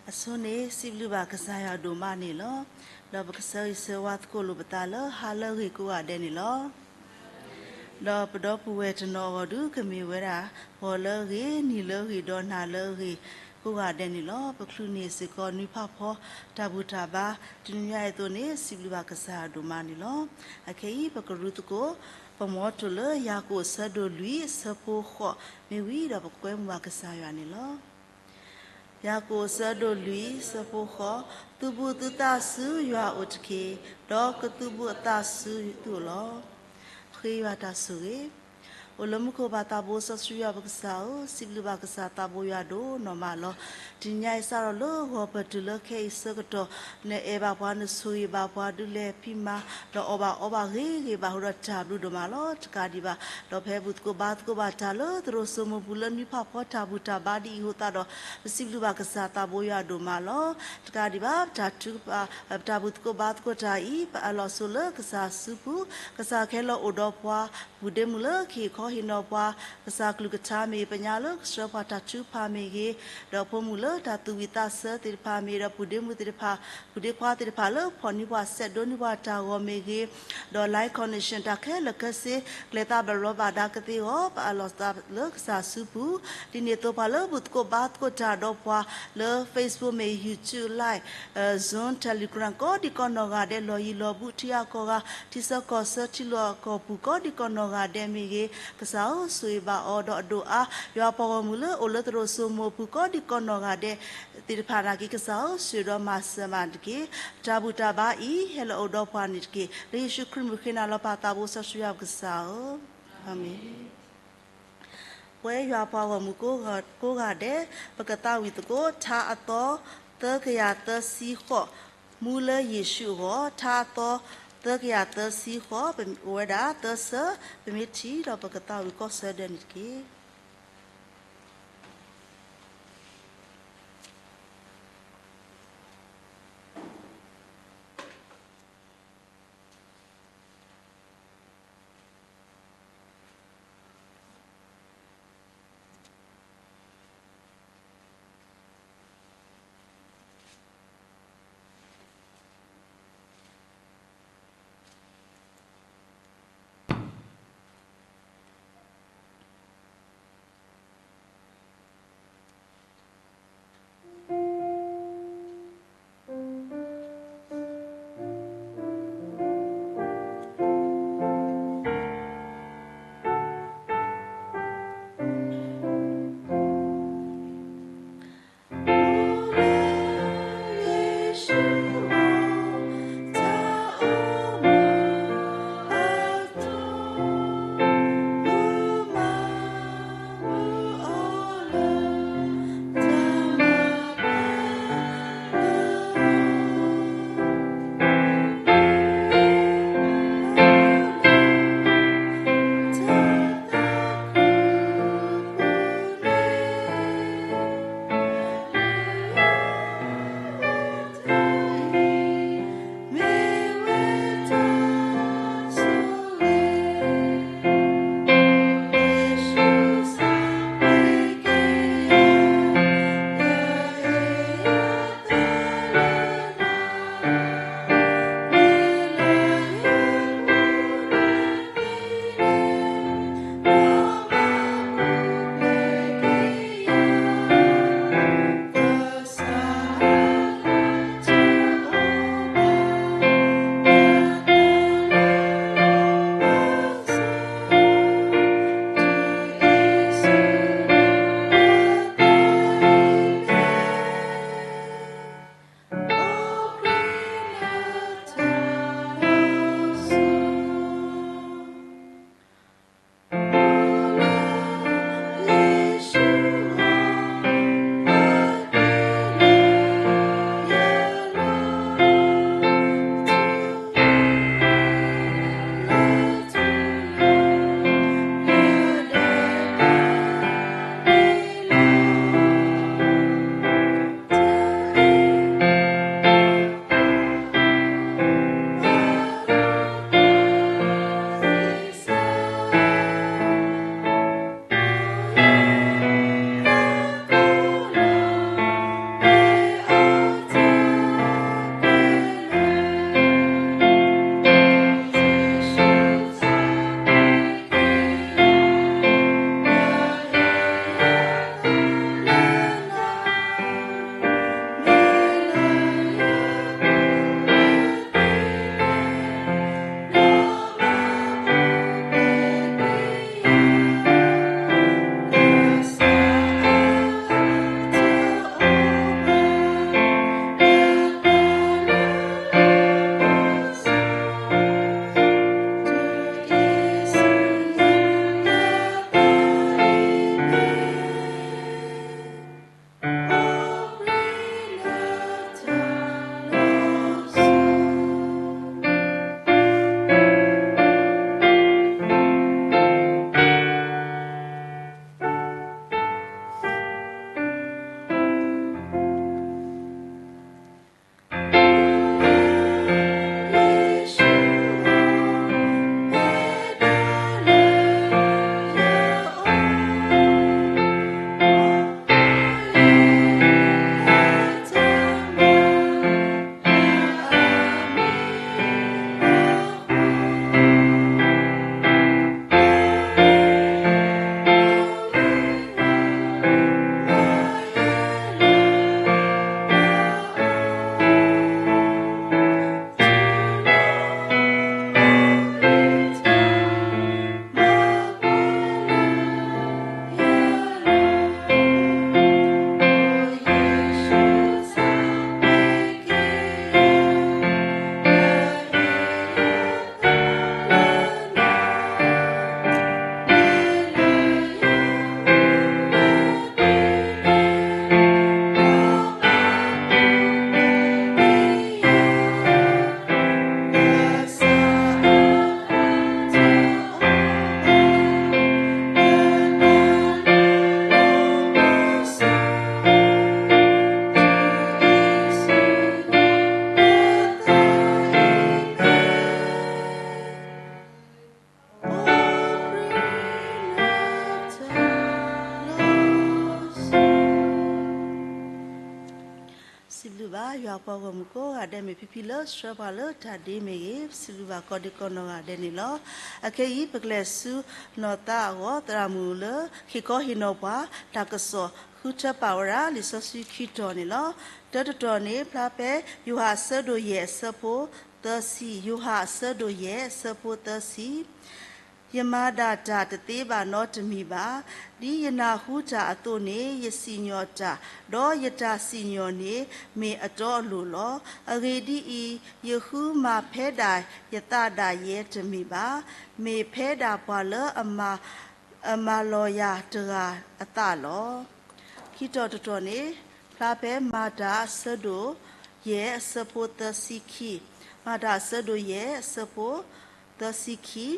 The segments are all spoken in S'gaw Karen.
အဆိန့ၣ် စံးဘျုးဘၣ်ကစၢ်ယွၤဒိၣ်မးန့ၣ်လီၤ. ဒီးပကဆၢဂ့ၤဆၢဝါသကိးလိာ်ပသးလၢဟါလၢအဂ့ၤကိးဂၤဒဲးန့ၣ်လီၤ. ဒီးပဒီပုၢ်ဝဲၢ်တနီၤအဂီၢ်ဒုးကမ့ၢ်ဝဲဒၣ် ဂီၤလၢအဂ့ၤ, နံၤလၢအဂ့ၤ, ဒီးနၤလၢအဂ့ၤကိးဂၤဒဲးန့ၣ်လီၤ. ပချုးန့ၢ်စ့ၢ်ကီးနွံဖးဖီ တၢ်ဘူၣ်တၢ်ဘါ တနံၤညါအံၤအသိးန့ၣ် စံးဘျုးဘၣ်ကစၢ်ယွၤဒိၣ်မးန့ၣ်လီၤ. အခဲအံၤ ပကရူသကိး ပမီထိၣ်လၢယၤကိာ်အဆၢဒိၣ်လွံၢ် အဆၢဖိဃိးမ့ၢ်ဝံၤဒီး ပကကွဲမုာ်ဘၣ်ကစၢ်ယွၤန့ၣ်လီၤ. ယၤကိာ်အဆၢဒိၣ်လွံၢ် အဆၢဖိဃိး, သုဘူးသုသးဆူယွၤအအိၣ်တက့ၢ်, ဒီးကသုဘူးအသးဆူသုအိၣ်လီၤ. ဃ့ယွၤတၢ်ဆိၣ်ဂ့ၤ, အိၣ်လၢမူခိၣ်ဘၣ်သးဘိစီဆှံယွၤပကစၢ်ဧၢ, စံးဘျုးဘၣ်ကစၢ်သးဘိယွၤဒိၣ်နီၢ်မးလီၤ. တနံၤညါအံၤစးထီၣ်လၢဂီၤပတုၤလၢခဲအံၤဆၢကတီၢ် နအဲၣ်ဘၣ်ပှၤ နဆိၣ်ဂ့ၤဘၣ်ပှၤဒုးလဲၤဖံးမၤ ဒီးအီၣ်ဘၣ်အီဘၣ်ဂ့ၤဂ့ၤဘၣ်အဃိဒီးတၢ်ဘျုးဒိၣ်မးလီၤ. တကးဒံးဘၣ် ဒီးဖဲဘူၣ်သကိးဘါသကိးဘၣ်တၢ်လၢသရိာ်စိမိၤပူၤလၢနွံဖးဖီတၢ်ဘူၣ်တၢ်ဘါဒ်အံၤအဃိသတးဒီး ပစံးဘျုးဘၣ်ကစၢ်သးဘိယွၤဒိၣ်မးလီၤ. တကးဒံးဘၣ် ပတၢ်ထုကဖၣ် ပတၢ်ဘူၣ်သကိးဘါသကိးတၢ်အံၤ ပအၢၣ်လီၤဆိလၢကစၢ်စုပူၤ, ကစၢ်ခဲလၢာ်အိၣ်ဒီးပှၤ, ပုၢ်ဒ့မုၣ်လၢကဟ့ၣ်ခီဟ့ၣ်နီၤပှၤ, ကစၢ်ကလုၢ်ကထါမ့ၢ်ဂ့ၤ, ပညါလၢကဆှၢပှၤတၢ်ထုကဖၣ်မ့ၢ်ဂ့ၤ, ဒီးဖိမုၣ်လၢတၢ်သူၣ်ဝံၣ်သးဆၢသ့ၣ်တဖၣ်မ့ၢ်ဂ့ၤ, ဒီးပုၢ်ဒ့မုၣ်သ့ၣ်တဖၣ်, ပုၢ်ဒ့ခွါသ့ၣ်တဖၣ်လၢဖီၣ်န့ၢ်ပှၤစဲးဒိးန့ၢ်ပှၤတၢ်ဂီၤမ့ၢ်ဂ့ၤ, ဒီး life condition တၢ်ခဲလၢာ်ခဲဆ့ ကျဲၤသးဘၣ်ရီဘၣ်ဒါကသ့အဂီၢ် ပအၢၣ်လီၤသးလၢကစၢ်စုပူၤ, ဒ်န့ၣ်အသိးပှၤလၢဘူၣ်သကိးဘါသကိးတၢ်ဒီးပှၤလၢ Facebook မ့ၢ် YouTube Live, Zoom, Telegram ကိးဒံးကိးနီၢ်ဂၤဒဲး လီၢ်ယံၤလီၢ်ဘူး ထံဂၤကီၢ်ဂၤ ထံဆၢကီၢ်ဆၢ ထံလီၢ်ကီၢ်ပူၤ ကိးဒံးကိးနီၢ်ဂၤဒဲးမ့ၢ်ဂ့ၤ, ကစၢ်ဧၢဆိၣ်ဂ့ၤဘၣ်အီၤဒီးအဒိၣ်အါ, ယွၤပှၤဂီၢ်မုၢ်လၢအိၣ်လၢသရိာ်စိမိၤပူၤ ကိးဒံးကိးနီၢ်ဂၤဒဲးသ့ၣ်တဖၣ်နာ်က့ ကစၢ်ဧၢဆိၣ်ဂ့ၤဒီးမၤစၢၤမၤတက့ၢ်. ပတၢ်ဘူၣ်တၢ်ဘါအံၤ ဟဲလီၤအိၣ်ဒီးပှၤန့ၣ်တက့ၢ်. လၢယ့ၣ်ၡူးခရံာ်မုၣ်ဃ့နၤလီၤပၢ်သးဘိစီဆှံယွၤပကစၢ်ဧၢ, အၤမ့ၣ်. ပဝဲယွၤပှၤဂီၢ်မုၢ်ကိးဂၤဒဲး ပကသးဝံၣ်သကိး ထါအသီ သၢကယၤသၢဆံဃိး, မူလၢယ့ၣ်ၡူးအဂီၢ်, ထါအသီ သၢကယၤသၢဆံဃိး, ပအိၣ်ဝဲဒၣ်သၢဆၢ, ပမ့ၢ်ထံၣ်ဒီးပကသးဝံၣ်ကီၢ်ဆၢဒဲးန့ၣ်တက့ၢ်. စံးဘျုးဘၣ်ယွၤပှၤဂီၢ်မုၢ်ကိးဂၤဒဲး မ့ၢ်ဖံဖံလၢဆှၢပှၤလၢတၢ်ဒ့မ့ၢ်ဂ့ၤ, ပစံးဘျုးဘၣ်ကိးဒံကိးနီၢ်ဂၤဒဲးန့ၣ်လီၤ. အခဲအံၤ ပကလဲၤဆူနီၢ်သးအဂီၢ် သရၣ်မုၣ်လၢ ဟ့ၣ်ခီဟ့ၣ်နီၤပှၤ တၢ်ကစီၣ်ဃုထၢပာ်ဝဲဒၣ် လံာ်စီဆှံခံတီၤန့ၣ်လီၤ. တၢတတီၤန့ၣ် ဖျါဖဲ ယိၤဟၣ်အဆၢဒိၣ်ယဲၢ်အဆၢဖိသၢဆံ, ယိၤဟၣ်အဆၢဒိၣ်ယဲၢ်အဆၢဖိသၢဆံ ယမၤဒၣ်တၢ်တသ့ဘၣ်နီတမံၤဘၣ်. ဒ်ယနၢ်ဟူတၢ်အသိးန့ၣ် ယစံၣ်ညီၣ်တၢ်, ဒီးယတၢ်စံၣ်ညီၣ်န့ၣ် မ့ၢ်အတီအလိၤလီၤ. အဂ့ၢ်ဒ်အံၤ, ယဃုမၤဖဲဒၣ်ယသးဒၣ်ယဲတမ့ၢ်ဘၣ်, မ့ၢ်ဖဲဒၣ်ပှၤလၢအမၤ, အမၤလီၤယၤတဂၤအသးလီၤ. ခံတီၤတတီၤန့ၣ် ဖျါဖဲမၤတၢ်အဆၢဒိၣ်ယဲၢ်အဆၢဖိသၢဆံခံ, မၤတၢ်အဆၢဒိၣ်ယဲၢ်အဆၢဖိသၢဆံခံ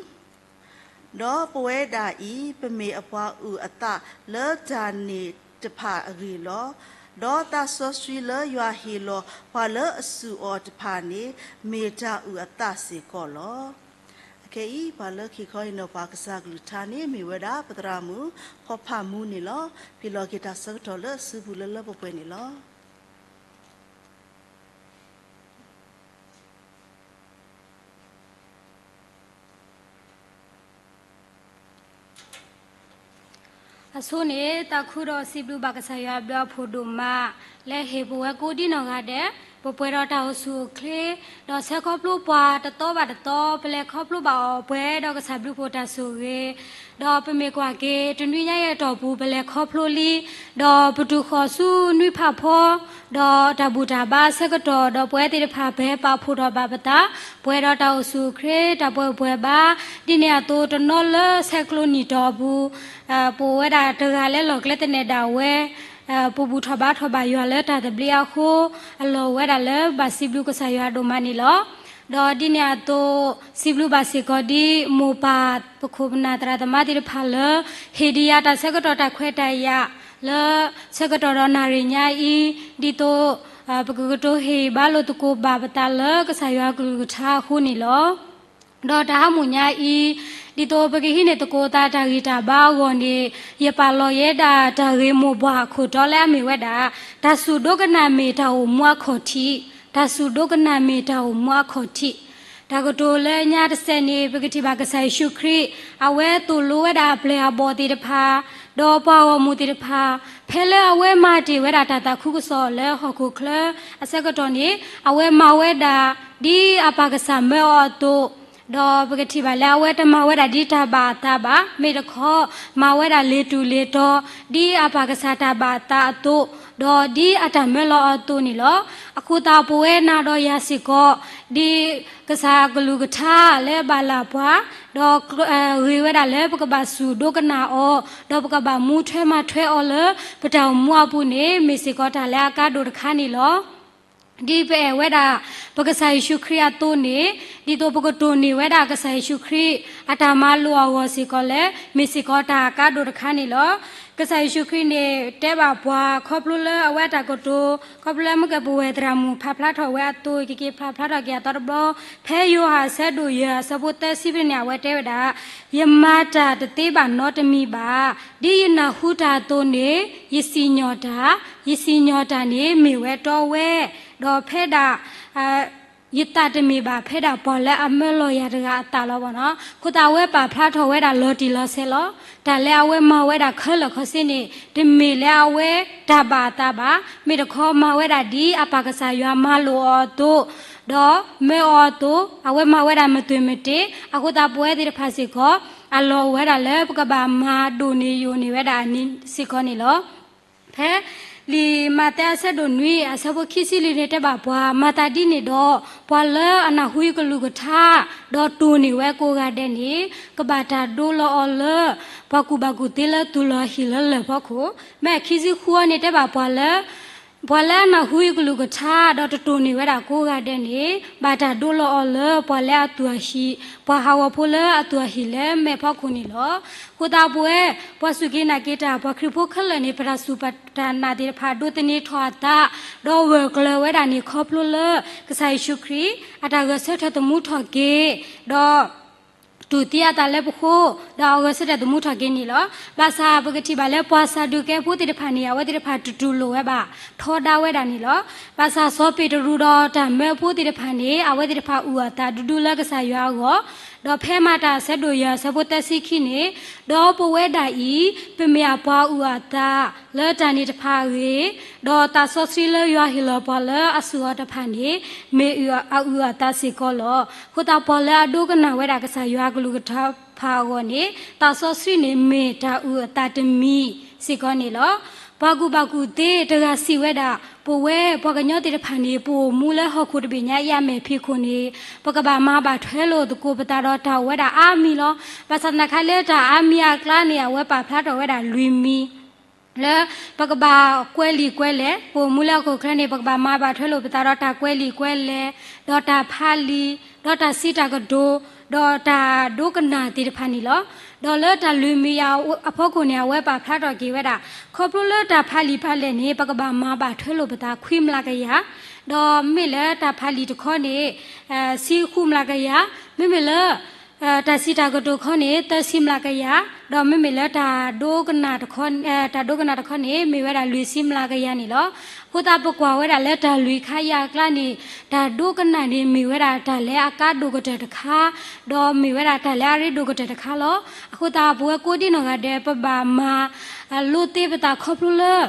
ဒီးပဝဲဒၣ်အံၤ ပမ့ၢ်အပှၤအုၣ်အသးလၢတၢ်န့ၣ်တဖၣ်အဂ့ၢ်လီၤ. ဒီးသးစီဆှံလၢယွၤဟ့ၣ်လီၤပှၤလၢအစူၢ်အီၤတဖၣ်န့ၣ် မ့ၢ်တၢ်အုၣ်အသးစ့ၢ်ကီးလီၤ. အခဲအံၤ ပှၤလၢခံခီဟ့ၣ်နီၤပှၤကစၢ်ကလုၢ်ကထါန့ၣ် မ့ၢ်ဝဲဒၣ်ပသရၣ်မုၣ် ဖီဖးမူန့ၣ်လီၤ. ပလီၢ်က့ၤတၢ်ဆၢကတီၢ်လၢအစုပူၤလၢလၢပှဲၤပှဲၤန့ၣ်လီၤ. အဆိန့ၣ် သးခုဒီးစံးဘျုးဘၣ်ကစၢ်ယွၤအဘျုးအဖှိၣ်ဒိၣ်မး လၢဟ့ၣ်ပဝဲကိးဒံနီၢ်ဂၤဒဲး ပပှဲၤဒီးတၢ်အိၣ်ဆူၣ်အိၣ်ချ့, ဒီးဆဲခီဖျိပှၤတသီဘၣ်တသီ ပလဲၤခီဖျိဘၣ်အီၤပှဲၤဒီးကစၢ်ဘျုးဖှိၣ်တၢ်ဆိၣ်ဂ့ၤ, ဒီးပမ့ၢ်ကွၢ်က့ၤ တနွံညါအံၤအတီၢ်ပူၤ ပလဲၤခီဖျိလံ, ဒီးပတုၤဃီၤဆူနွံဖးဖီ ဒီးတၢ်ဘူၣ်တၢ်ဘါဆၢကတီၢ် ဒီးပဝဲသ့ၣ်တဖၣ်ပဟဲပာ်ဖှိၣ်ထီၣ်ဘၣ်ပသး, ပှဲၤဒီးတၢ်အိၣ်ဆူၣ်အိၣ်ချ့ တၢ်ပှဲၤပှဲၤဘၣ်, ဒ်န့ၣ်အသိးတနီၤလၢဆဲးကျိးနံၣ်တီၢ်အပူၤ ပအိၣ်ဝဲဒၣ်တဂၤလၢလီၢ်ကျဲသနၢၣ်ဒၣ်ဝဲ, ပဘူၣ်ထီၣ်ဘါထီၣ်ဘၣ်ယွၤလၢတၢ်သဘျ့အဃိ, အလီၢ်ဝဲဒၣ်လၢဘၣ်စံးဘျုးကစၢ်ယွၤဒိၣ်မးန့ၣ်လီၤ. ဒီးဒ်န့ၣ်အသိး စံးဘျုးဘၣ်စ့ၢ်ကီးဒ်မိၢ်ပၢ်ပခိၣ်ပနၢ်သရၣ်သမါသ့ၣ်တဖၣ်လၢ ဟ့ၣ်ဒံးယၤတၢ်ဆၢကတီၢ်တၢ်ခွဲးတၢ်ယာ်လၢ ဆၢကတီၢ်ဒီးနၣ်ရံၣ်ညါအံၤ, ဒ်သိး ပကကတိၤဟ့ၣ်ဘါလိာ်သကိးဘၣ်ပသးလၢကစၢ်ယွၤကလုၢ်ကထါအဃိန့ၣ်လီၤ. ဒီးတၢ်ဟါမူၣ်ညါအံၤ, ဒ်သိးပကဟံးန့ၢ်သကိးသးတၢ်ဂံၢ်တၢ်ဘါအဂီၢ်န့ၣ်, ယပာ်လီၤယဲဒၣ်တၢ်ဂ့ၢ်မိၢ်ပှၢ်အခိၣ်တီလၢအမ့ၢ်ဝဲဒၣ်, တၢ်စူၢ်ဒိကနၣ်မ့ၢ်တၢ်အိၣ်မူအခီၣ်ထံး, တၢ်စူၢ်ဒိကနၣ်မ့ၢ်တၢ်အိၣ်မူအခီၣ်ထံး. တၢ်ကတိၤလၢညါတစဲးန့ၣ် ပကထံၣ်ဘၣ်ကစၢ်ယ့ၣ်ၡူးခရံာ်, အဝဲသိၣ်လိဝဲဒၣ်အပျဲၢ်အဘီၣ်သ့ၣ်တဖၣ်, ဒီးပှၤဂီၢ်မုၢ်သ့ၣ်တဖၣ်, ဖဲလၢအဝဲမၤတ့ၢ်ဝဲဒၣ်တၢ်သးခုကစီၣ်လၢဟီၣ်ခိၣ်ချၢအဆၢကတီၢ်န့ၣ်, အဝဲမၤဝဲဒၣ် ဒ်အပၢ်ကစၢ်မၢအီၤအသိး, ဒီးပကထံၣ်ဘၣ်လၢအဝဲတမၤဝဲဒၣ်ဒ်တၢ်ဘၣ်အသးဘၣ်, မ့ၢ်တခီ, မၤဝဲဒၣ်လ့ၤတူာ်လ့ၤတီၤ, ဒ်အပၢ်ကစၢ်တၢ်ဘၣ်အသးအသိး, ဒီးဒ်အတၢ်မၢလီၤအီၤအသိးန့ၣ်လီၤ. အဃိသတးပဝဲနၤဒီးယၤစ့ၢ်ကီး, ဒ်ကစၢ်အကလုၢ်ကထါလၢအဘၣ်လၢပှၤ, ဒီးဂ့ၤဝဲဒၣ်လၢပကဘၣ်စူၢ်ဒိကနၣ်အီၤ, ဒီးပကဘၣ်မူထွဲမၤထွဲအီၤလၢပတၢ်အိၣ်မူအပူၤန့ၣ် မ့ၢ်စ့ၢ်ကီးတၢ်လၢအကါဒိၣ်တခါန့ၣ်လီၤ. ဒ်ပအဲၣ်ဝဲဒၣ် ပကစၢ်ယ့ၣ်ၡူးခရံာ်အသိးန့ၣ်, ဒ်သိးပကတိၢ်န့ၢ်ဝဲဒၣ်ကစၢ်ယ့ၣ်ၡူးခရံာ် အတၢ်မၤလိာ်အဂီၢ်စ့ၢ်ကီးလၢ မ့ၢ်စ့ၢ်ကီးတၢ်အကါဒိၣ်တခါန့ၣ်လီၤ. ကစၢ်ယ့ၣ်ၡူးခရံာ်န့ၣ် တဲဘၣ်ပှၤခီဖျိလၢအဝဲအတၢ်ကတိၤ, ခီဖျိလၢမ့ၢ်ကဲပဝဲၢ်သရၣ်မုၣ်ဖးဖျါထီၣ်ဝဲအသိး ကက့ၤဖးဖျါထီၣ်က့ၤအသီတဘျီ, ဖဲယိၤဟၣ်အဆၢဒိၣ်ယဲၢ်အဆၢဖိသၢဆံဖဲန့ၣ် အဝဲတဲဝဲဒၣ်, ယမၤတၢ်တသ့ဘၣ်နီတမံၤဘၣ်, ဒ်ယနၢ်ဟူတၢ်အသိးန့ၣ် ယစံၣ်ညီၣ်တၢ်, ယစံၣ်ညီၣ်တၢ်န့ၣ်မ့ၢ်ဝဲတီဝဲ, ဒီးဖဲဒၣ် ယသးတမ့ၢ်ဘၣ် ဖဲဒၣ်ပှၤလၢအမၢလီၤယၤတဂၤအသးလီၤဘၣ်နီၤ. အဃိသတးအဝဲပာ်ဖျါထီၣ်ဝဲဒၣ်လီၤတံၢ်လီၤဆဲးလီၤ. တၢ်လၢအဝဲမၤဝဲဒၣ်ခဲလၢာ်ခဲဆ့န့ၣ် တမ့ၢ်လၢအဝဲတၢ်ဘၣ်အသးဘၣ်. မ့ၢ်တခီမၤဝဲဒၣ်ဒ်အပၢ်ကစၢ်ယွၤမၤလိာ်အီၤအသိး, ဒီးမၢအီၤအသိး, အဝဲမၤဝဲဒၣ်မ့ၢ်တၢ်မ့ၢ်တၢ်, အဃိသတးပဝဲသ့ၣ်တဖၣ်စ့ၢ်ကီး အလီၢ်အိၣ်ဝဲဒၣ်လၢပကဘၣ်မၤဒိၣ်န့ၢ်ယိာ်န့ၢ်ဝဲဒၣ်အန့ၣ်စ့ၢ်ကီးန့ၣ်လီၤ. ဖဲလံာ်မးသဲအဆၢဒိၣ်နွံအဆၢဖိခံဆံလွံၢ်န့ၣ်တဲဘၣ်ပှၤ, မၤသးဒ်န့ၣ်ဒီး ပှၤလၢအနၢ်ဟူယကလုၢ်ကထါ ဒီးတိၢ်န့ၢ်ဝဲကိးဂၤဒဲးန့ၣ် ကဘၣ်တၢ်ဒိလီၤအီၤလၢ ပှၤကူၣ်ဘၣ်ကူၣ်သ့လၢသူၣ်လီၤဟံၣ်လၢလၢၢ်ဖီခိၣ်. မ့ၢ်ခံဆံဃုအီၤန့ၣ်တဲဘၣ်ပှၤလၢ ပှၤလၢအနၢ်ဟူယကလုၢ်ကထါ ဒီးတတိၢ်န့ၢ်ဝဲဒၣ်ကိးဂၤဒဲးန့ၣ် ဘၣ်တၢ်ဒိလီၤအီၤလၢပှၤလၢအသူၣ်အဟံၣ်, ပှၤဟးဂီၤဖိလၢအသူၣ်အဟံၣ်လၢမဲာ်ဖီခိၣ်န့ၣ်လီၤ. အဃိသတးပဝဲ ပှၤစူၢ်က့ၤနာ်က့ၤတၢ် ပှၤခရံာ်ဖိခဲလၢာ်န့ၣ် ပတၢ်စူၢ်ပတၢ်နာ်သ့ၣ်တဖၣ် ဒိးသန့ၤထီၣ်အသး ဒီးဂၢၢ်ကျၢၤဝဲဒၣ်န့ၣ် ခီဖျိလၢ ကစၢ်ယ့ၣ်ၡူးခရံာ် အတၢ်ဂဲၤဆၢထၢၣ်သမူထီၣ်က့ၤ ဒီး တူၢ်သံအသးလၢပဃိ, ဒီးအဂဲၤဆၢထၢၣ်သမူထီၣ်က့ၤန့ၣ်လီၤ. ဘၣ်ဆၣ်ပကထံၣ်ဘၣ်လၢပှၤစၤဒူၤကဲဖိသ့ၣ်တဖၣ်န့ၣ် အဝဲသ့ၣ်တဖၣ်တတူၢ်လိာ်ဝဲဘၣ်, ထီဒါဝဲဒၣ်န့ၣ်လီၤ. ဘၣ်ဆၣ်စီၤပ့းတရူးဒီးတၢ်မၢဖိသ့ၣ်တဖၣ်န့ၣ် အဝဲသ့ၣ်တဖၣ်အုၣ်အသးဒူဒူလၢကစၢ်ယွၤအဂီၢ်, ဒီးဖဲမၤတၢ်အဆၢဒိၣ်ယဲၢ်အဆၢဖိသၢဆံခံန့ၣ်, ဒီးပဝဲဒၣ်အံၤ ပမ့ၢ်အပှၤအုၣ်အသးလၢတၢ်န့ၣ်တဖၣ်အဂ့ၢ်, ဒီးသးစီဆှံလၢယွၤဟ့ၣ်လီၤပှၤလၢအစူၢ်အီၤတဖၣ်န့ၣ် မ့ၢ်အုၣ်အသးစ့ၢ်ကီးလီၤ. အဃိသတးပှၤလၢအဒိကနၣ်ဝဲဒၣ်ကစၢ်ယွၤအကလုၢ်ကထါတဖၣ်အဂီၢ်န့ၣ် သးစီဆှံန့ၣ်မ့ၢ်တၢ်အုၣ်အသးတမံၤစ့ၢ်ကီးန့ၣ်လီၤ. ပှၤကူၣ်ဘၣ်ကူၣ်သ့တဂၤစံးဝဲဒၣ်, ပဝဲပှၤကညီသ့ၣ်တဖၣ်န့ၣ် ပအိၣ်မူလၢဟီၣ်ခိၣ်တဘ့ၣ်ညါအံၤအမဲာ်ဖံးခိၣ်န့ၣ် ပကဘၣ်မၤဘၣ်ထွဲလိာ်သကိးပသးဒီးတၢ်အိၣ်ဝဲဒၣ်အါမံၤလီၤ. ဘၣ်ဆၣ်သနာ်က့လၢတၢ်အါမံၤအကျါန့ၣ် အဝဲပာ်ဖျါထီၣ်ဝဲဒၣ်လွံၢ်မံၤ လၢပကဘၣ်ကွဲးလံာ်ကွဲးလဲၢ်, ပအိၣ်မူလၢဟီၣ်ခိၣ်ချၢန့ၣ် ပကဘၣ်မၤဘၣ်ထွဲလိာ်ပသးဒီးတၢ်ကွဲးလံာ်ကွဲးလဲၢ်, ဒီးတၢ်ဖးလံာ်, ဒီးတၢ်စံးတၢ်ကတိၤ, ဒီးတၢ်ဒိကနၣ်သ့ၣ်တဖၣ်န့ၣ်လီၤ. ဒီးလၢတၢ်လွံၢ်မံၤအဖီခိၣ်န့ၣ် အဝဲပာ်ဖျါထီၣ်က့ၤဝဲဒၣ်, ခီဖျိလၢတၢ်ဖးလံာ်ဖးလဲၢ်န့ၣ် ပကဘၣ်မၤဘၣ်ထွဲလိာ်ပသးခွံမျးကယၤ, ဒီးမ့မ့ၢ်လၢတၢ်ဖးလံာ်တခီန့ၣ် ဆံဃုမျးကယၤ, မ့မ့ၢ်လၢ တၢ်စံးတၢ်ကတိၤခီန့ၣ် သၢဆံမျးကယၤ, ဒီးမ့မ့ၢ်လၢတၢ်ဒိကနၣ်တခီ, တၢ်ဒိကနၣ်တခီန့ၣ် မ့ၢ်ဝဲဒၣ်လွံၢ်ဆံမျးကယၤန့ၣ်လီၤ. အဃိသတးပကွၢ်ဝဲဒၣ်လၢတၢ်လွံၢ်ခါအံၤအကျါန့ၣ် တၢ်ဒိကနၣ်န့ၣ်မ့ၢ်ဝဲဒၣ်တၢ်လၢအကါဒိၣ်ကတၢၢ်တခါ, ဒီးမ့ၢ်ဝဲဒၣ်တၢ်လၢအရ့ဒိၣ်ကတၢၢ်တခါလီၤ. အဃိသတးပဝဲကိးဒံနီၢ်ဂၤဒဲး ပဘၣ်မၤလိသ့ပသးခီဖျိလၢ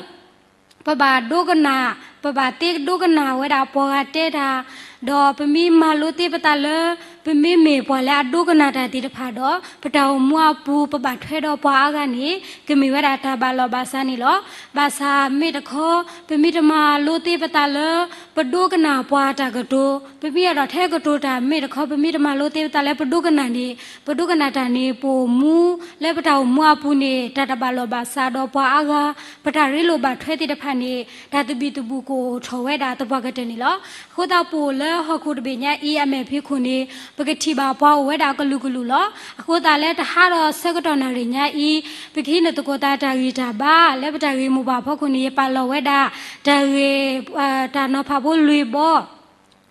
ပဘၣ်ဒိကနၣ်, ပဘၣ်သ့ဒိကနၣ်ဝဲဒၣ်ပှၤဂၤတဲတၢ်, ဒီးပမ့ၢ်မၤလိသ့ပသးလၢ ပမ့မ့ၢ်ပှၤလၢအဒိကနၣ်တၢ်သ့ၣ်တဖၣ်ဒီး ပတၢ်အိၣ်မူအပူၤ ပဘၣ်ထွဲဒီးပှၤအါဂၤန့ၣ် ကမ့ၢ်ဝဲဒၣ်တၢ်ဘၣ်လီၤဘၣ်စးန့ၣ်လီၤ. ဘၣ်ဆၣ်မ့ၢ်တခီ ပမ့ၢ်တမၤလိသ့ပသးလၢ ပဒိကနၣ်ပှၤတၢ်ကတိၤ, ပမ့ၢ်အဲၣ်ဒိးထဲကတိၤတၢ်မ့ၢ်တခီ ပမ့ၢ်တမၤလိသ့ပသးလၢပဒိကနၣ်န့ၣ် ပဒိကနၣ်တၢ်န့ၣ် ပအိၣ်မူလၢပတၢ်အိၣ်မူအပူၤန့ၣ် တၢ်တဘၣ်လီၤဘၣ်စးဒီးပှၤအါဂၤ, ပတၢ်ရ့လိာ်ဘၣ်ထွဲသ့ၣ်တဖၣ်န့ၣ် တၢ်သဘံၣ်သဘုၣ်ကအိၣ်ထီၣ်ဝဲဒၣ်သပှၢ်ကတၢၢ်န့ၣ်လီၤ. အဃိသတးပအိၣ်လၢဟီၣ်ခိၣ်တဘ့ၣ်ညါအံၤအမဲာ်ဖံးခိၣ်န့ၣ် ပကထံၣ်ဘၣ်ပှၤအိၣ်ဝဲဒၣ်အကလုာ်ကလုာ်လီၤ. အဃိသတးလၢတဟါဒီးဆၢကတီၢ်နၣ်ရံၣ်ညါအံၤ ပကဟံးန့ၢ်သကိးသးတၢ်ဂံၢ်တၢ်ဘါ လၢပတၢ်ဂ့ၢ်မိၢ်ပှၢ်ဖီခိၣ်န့ၣ် ယပာ်လီၤဝဲဒၣ် တၢ်ဂ့ၢ် တၢ်နီၤဖးဖိလွံၢ်ဘီ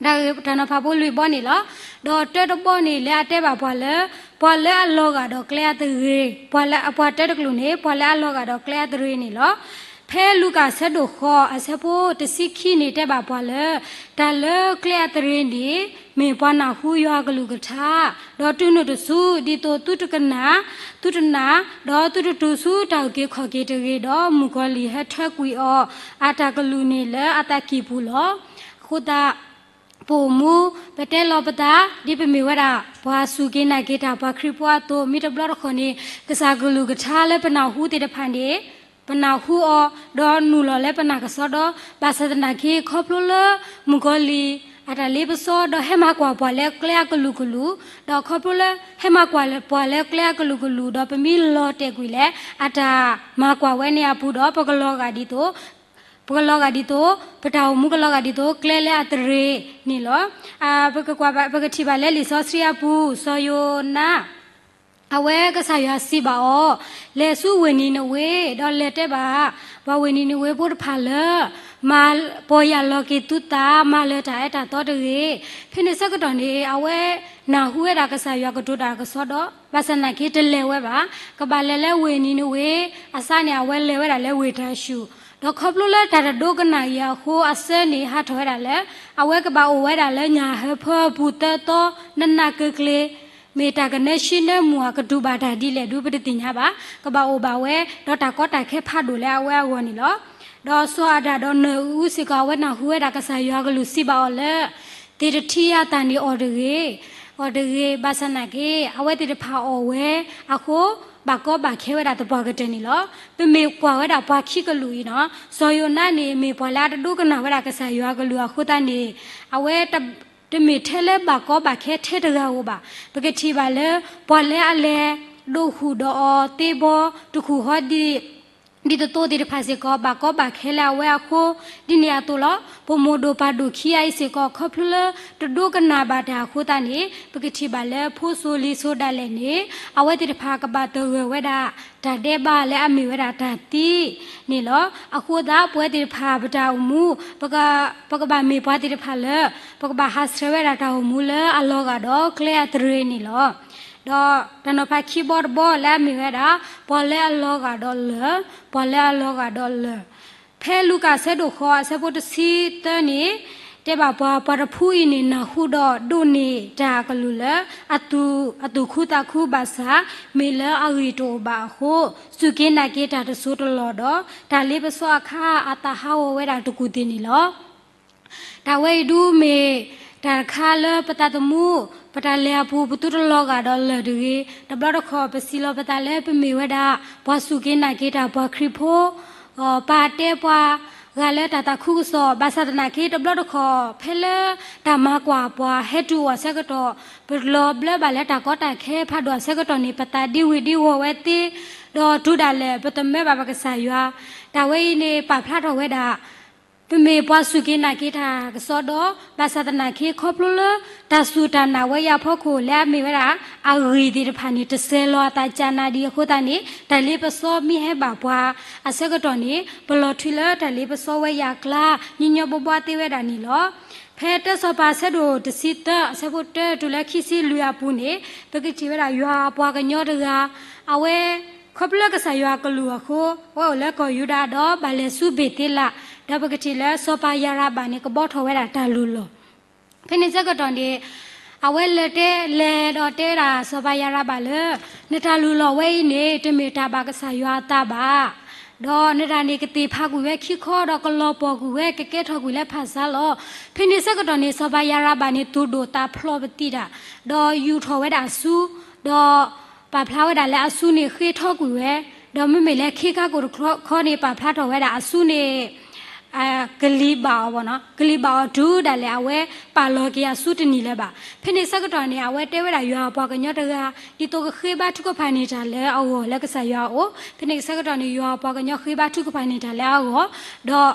တၢ်ဂ့ၢ်တၢ်နီၤဖးဖိလွံၢ်ဘီန့ၣ်လီၤ. ဒီးတၢတဘီန့ၣ် လၢအတဲဘၣ်ပှၤလၢ ပှၤလၢအလီၤဂာ်ဒီးကျဲအသရ့ၤ, ပှၤလၢအပှၤတၢတကလုာ်န့ၣ် ပှၤလၢအလီၤဂာ်ဒီးကျဲအသရ့ၤန့ၣ်လီၤ. ဖဲလူၤကၣ်အဆၢဒိၣ်ဃိးအဆၢဖိတဆံခံန့ၣ် တဲဘၣ်ပှၤလၢ တၢ်လၢကျဲအသရ့ၤန့ၣ် မ့ၢ်ပှၤနၢ်ဟူယွၤအကလုၢ်ကထါ, ဒီးတုၤနုာ်တစု ဒ်သိးသုတကနၣ်, သုတနာ်, ဒီးသုတတုၤဆူတၢ်အုၣ်က့ၤခီၣ်က့ၤတဂ့ၤ, ဒီးမုၣ်ကီၤလံၢ်ဟဲထၢကွံာ်အီၤ အတၢ်ကလုၢ်န့ၣ်လၢအသးကံၢ်ပူၤလီၤ. အဃိသတး ပအိၣ်မူ ပတဲလီၤပသး ဒ်ပမ့ၢ်ဝဲဒၣ် ပှၤစူၢ်က့ၤနာ်က့ၤတၢ်ပှၤခရံာ်ဖိအသိး မ့ၢ်တဘျီတခီၣ်န့ၣ် ကစၢ်ကလုၢ်ကထါလၢပနၢ်ဟူသ့ၣ်တဖၣ်န့ၣ် ပနၢ်ဟူအီၤ ဒီးနုာ်လီၤလၢပနာ်ကစီဒီ, ဘၣ်ဆၣ်သနာ်က့ ခီဖျိလၢ မုၣ်ကီၤလံၢ် အတၢ်လ့ပစီ ဒီးဟဲမၤကွၢ်ပှၤလၢကျဲအကလုာ်ကလုာ်, ဒီးခီဖျိလၢ ဟဲမၤကွၢ်ပှၤလၢကျဲအကလုာ်ကလုာ် ဒီးပမ့ၢ်လီၤတဲာ်ကွံာ်လၢ အတၢ်မၤကွၢ်ဝဲန့ၣ်အပူၤဒီး ပကလီၤဂာ်ဒ်သိး ပကလီၤဂာ်ဒ်သိး ပတၢ်အိၣ်မူကလီၤဂာ်ဒ်သိး ကျဲလၢအသရ့ၤန့ၣ်လီၤ. ပကကွၢ်ဘၣ် ပကထံၣ်ဘၣ်လၢလံာ်စီဆှံအပူၤ စီၤယိၤနါ အဝဲကစၢ်ယွၤစံးဘၣ်အီၤ, လဲၤဆူဝ့ၢ်နံၤနဝ့ ဒီးလဲၤတဲဘၣ် ပှၤဝ့ၢ်နံၤနဝ့ဖိတဖၣ်လၢ မၤ ပီၢ်ယၢ်လီၤက့ၤသုသး မၤလၢၤတၢ်အၢတၢ်သီတဂ့ၤ. ဖဲန့ၣ်ဆၢကတီၢ်န့ၣ် အဝဲနၢ်ဟူဝဲဒၣ်ကစၢ်ယွၤကတိၤတၢ်ကစီဒီ, ဘၣ်ဆၣ်သနာ်က့တလဲၤဝဲဘၣ်. ကဘၣ်လဲၤလၢဝ့ၢ်နံၤနဝ့အစါန့ၣ် အဝဲလဲၤဝဲဒၣ်လၢဝ့ၢ်တၢ်ၡူၣ်, ဒီးခီဖျိလၢတၢ်တဒိကနၣ်အံၤအဃိ အဆၢန့ၣ်ဟးထီၣ်ဝဲဒၣ်လၢ အဝဲကဘၣ်အိၣ်ဝဲဒၣ်လၢညၣ်ဟၢဖၢအပူၤသၢသီ နးနးကျ့ကျ့ မ့ၢ်တၢ်ကနၢဆံနၢမူၢ်အကတူၢ်ဘၣ်တၢ်ဒ်လဲၣ်ဒုး ပတသ့ၣ်ညါဘၣ်. ကဘၣ်အိၣ်ဘၣ်ဝဲ ဒီးတၢ်ကီတၢ်ခဲဖးဒိၣ်လၢအဝဲအဂီၢ်န့ၣ်လီၤ. ဒီးစီၤအၤဒၣ်ဒီးနၢၤအူစ့ၢ်ကီး အဝဲနၢ်ဟူဝဲဒၣ်ကစၢ်ယွၤကလုၢ်စံးဘၣ်အီၤလၢ သ့ၣ်တထံၣ်အသးန့ၣ်အီၣ်တဂ့ၤ, အီၣ်တဂ့ၤ, ဘၣ်ဆၣ်သနာ်က့ အဝဲသ့ၣ်တဖၣ်အီၣ်ဝဲအဃိ ဘၣ်ကီဘၣ်ခဲဝဲဒၣ်သပှၢ်ကတၢၢ်န့ၣ်လီၤ. ပမ့ၢ်ကွၢ်ဝဲဒၣ်ပှၤခံကလုာ်အံၤနီၤ, စီၤယိၤနါန့ၣ် မ့ၢ်ပှၤလၢအတဒိကနၣ်ဝဲဒၣ်ကစၢ်ယွၤကလုၢ်အဃိသတးန့ၣ် အဝဲ တမ့ၢ်ထဲလၢဘၣ်ကီဘၣ်ခဲထဲတဂၤဧိၤဘၣ်. ပကထံၣ်ဘၣ်လၢ ပှၤလၢအလဲၤဒိးဟူၣ်ဒီးအီၤသ့ဘီ တဟူၣ်ဟီဒ် ဒ်သိးသိသ့ၣ်တဖၣ်စ့ၢ်ကီး ဘၣ်ကီဘၣ်ခဲလၢအဝဲအဃိ ဒ်န့ၣ်အသိးလီၤ. ပမိၢ်ဒိၣ်ပၢ်ဒိၣ်ခံဂၤအံၤစ့ၢ်ကီး ခီဖျိလၢတဒိကနၣ်ဘၣ်တၢ်အဃိသတးန့ၣ် ပကထံၣ်ဘၣ်လၢဖိစိၤလံၤစိၤဒၣ်လဲာ်န့ၣ် အဝဲသ့ၣ်တဖၣ်ကဘၣ်သဂၢၢ်ဝဲဒၣ် တၢ်ဒဲးဘးလၢအမ့ၢ်ဝဲဒၣ်တၢ်သံန့ၣ်လီၤ. အဃိသတး ပဝဲသ့ၣ်တဖၣ်ပတၢ်အိၣ်မူ ပကဘၣ်မ့ၢ်ပှၤသ့ၣ်တဖၣ်လၢ ပကဘၣ်ဟးဆှဲးဝဲဒၣ်တၢ်အိၣ်မူလၢအလီၤဂာ်ဒီးကျဲအသရ့ၤန့ၣ်လီၤ. ဒီးတၢ်နီၤဖးခံဘီတဘီလၢအမ့ၢ်ဝဲဒၣ် ပှၤလၢအလီၤဂာ်ဒီးလၢၢ်, ပှၤလၢအလီၤဂာ်ဒီးလၢၢ်. ဖဲလူၤကၣ်အဆၢဒိၣ်ဃိးအဆၢဖိတဆံသၢန့ၣ် တဲဘၣ်ပှၤ ပှၤတဖုအံၤန့ၣ် နၢ်ဟူဒီးဒိးန့ၢ်တၢ်အကလုၢ်လၢ အသူၣ်, အသူၣ်ခုသးခုဘၣ်ဆၣ် မ့ၢ်လၢအဂံၢ်တအိၣ်ဘၣ်အဃိ စူၢ်က့ၤနာ်က့ၤတၢ်တစိၢ်တလီၢ်ဒီး တၢ်လ့ပစီအခါ အသးဟးဂီၤဝဲဒၣ်တကူၢ်သ့ၣ်န့ၣ်လီၤ. တၢ်ဝဲအံၤဒုးမ့ၢ်တၢ်တခါလၢပသးသမူ ပတၢ်လဲၤအပူၤ ပသုတလီၤဂာ်ဒီးလၢၢ်တဂ့ၤ. တဘျီတခီၣ် ပစံးလီၤပသးလၢပမ့ၢ်ဝဲဒၣ် ပှၤစူၢ်က့ၤနာ်က့ၤတၢ်ပှၤခရံာ်ဖိ ပာ်တဲပှၤဂၤလၢတၢ်သးခုကစီၣ် ဘၣ်ဆၣ်သနာ်က့တဘျီတခီၣ် ဖဲလၢတၢ်မၤကွၢ်ပှၤဟဲတုၤအီၤအဆၢကတီၢ် ပလီၤဘျၢဘၣ်လၢတၢ်ကီတၢ်ခဲဖးဒိၣ်အဆၢကတီၢ်န့ၣ် ပသးဒံဝံၤဒံဝီၤဝဲသ့ ဒီးတုၤဒၣ်လဲာ် ပတမၢဘၣ်ပကစၢ်ယွၤ. တၢ်ဝဲအံၤန့ၣ် ပာ်ဖျါထီၣ်ဝဲဒၣ် ပမ့ၢ်ပှၤစူၢ်က့ၤနာ်က့ၤတၢ်ကစီဒီ ဘၣ်ဆၣ်သနာ်က့ ခီဖျိလၢတၢ်စူၢ်တၢ်နာ်ဝဲအံၤအဖီခိၣ် လၢအမ့ၢ်ဝဲဒၣ် အဂ့ၢ်သ့ၣ်တဖၣ်န့ၣ် တစဲးလီၤအသးကၢ်နးဒံးအဃိသတးန့ၣ် တၢ်လ့ပစီမ့ၢ်ဟဲဘၣ်ပှၤအဆၢကတီၢ်န့ၣ် ပလီၤထွံလၢတၢ်လ့ပစီဝဲအံၤအကျါ ညီညီဘီဘီသ့ဝဲဒၣ်န့ၣ်လီၤ. ဖဲတၢစီၤပၤအဆၢဒိၣ်တဆံသၢ အဆၢဖိတၢတုၤလၢခံဆံလွံၢ်အပူၤန့ၣ် ပကထံၣ်ဝဲဒၣ်ယွၤအပှၤကညီတဂၤ အဝဲ ခီဖျိလၢကစၢ်ယွၤအကလုၢ်အဃိ အဝဲအိၣ်လၢကီၢ်ယူဒၤဒီးဘၣ်လဲၤဆူဘ့ၣ်သ့လး, ဒီးပကထံၣ်လၢစီၤပၤယၤရဘၣ်န့ၣ် ကဘီထီၣ်ဝဲဒၣ်တၢ်လုၢ်လီၢ်. ဖဲန့ၣ်ဆၢကတီၢ်န့ၣ် အဝဲလဲၤတဲလဲၤဒီးတဲဒၣ်စီၤပၤယၤရဘၣ်လၢ နတၢ်လုၢ်လီၢ်ဝဲအံၤန့ၣ် တမ့ၢ်တၢ်ဘၣ်ကစၢ်ယွၤအသးဘၣ် ဒီးနတၢ်န့ၣ်ကသ့ၣ်ဖးကွံာ်ဝဲခံခီ ဒီးကလီၤပှီၢ်ကွံာ်ဝဲ ကကဲထီၣ်ကွံာ်လၢဖၣ်စါလီၤ. ဖဲန့ၣ်ဆၢကတီၢ်န့ၣ် စီၤပၤယၤရဘၣ်န့ၣ် သူၣ်ဒိၣ်သးဖျိးပသံးဒၣ်, ဒီးယူာ်ထီၣ်ဝဲဒၣ်အစု, ဒီးပာ်ဖျါဝဲဒၣ်လၢအစုန့ၣ်ဃ့ထီကွံာ်ဝဲ, ဒီးမ့မ့ၢ်လၢခံခါကိၣ်တခီန့ၣ် ပာ်ဖျါထီၣ်ဝဲဒၣ်အစုန့ၣ် ကလံၤဘၣ်အီၤဘၣ်နီၤ, ကလံၤဘၣ်အီၤတုၤဒၣ်လဲာ် အဝဲပာ်လီၤက့ၤအစုတနံၤလၢၤဘၣ်. ဖဲန့ၣ်ဆၢကတီၢ်န့ၣ် အဝဲတဲဝဲဒၣ်ယွၤအပှၤကညီတဂၤ ဒ်သိးကဃ့ဘါထုကဖၣ်န့ၢ်တၢ်လၢအဂီၢ်လၢကစၢ်ယွၤအအိၣ်. ဖဲန့ၣ်ဆၢကတီၢ်န့ၣ် ယွၤအပှၤကညီဃ့ဘါထုကဖၣ်န့ၢ်တၢ်လၢအဂီၢ်, ဒီး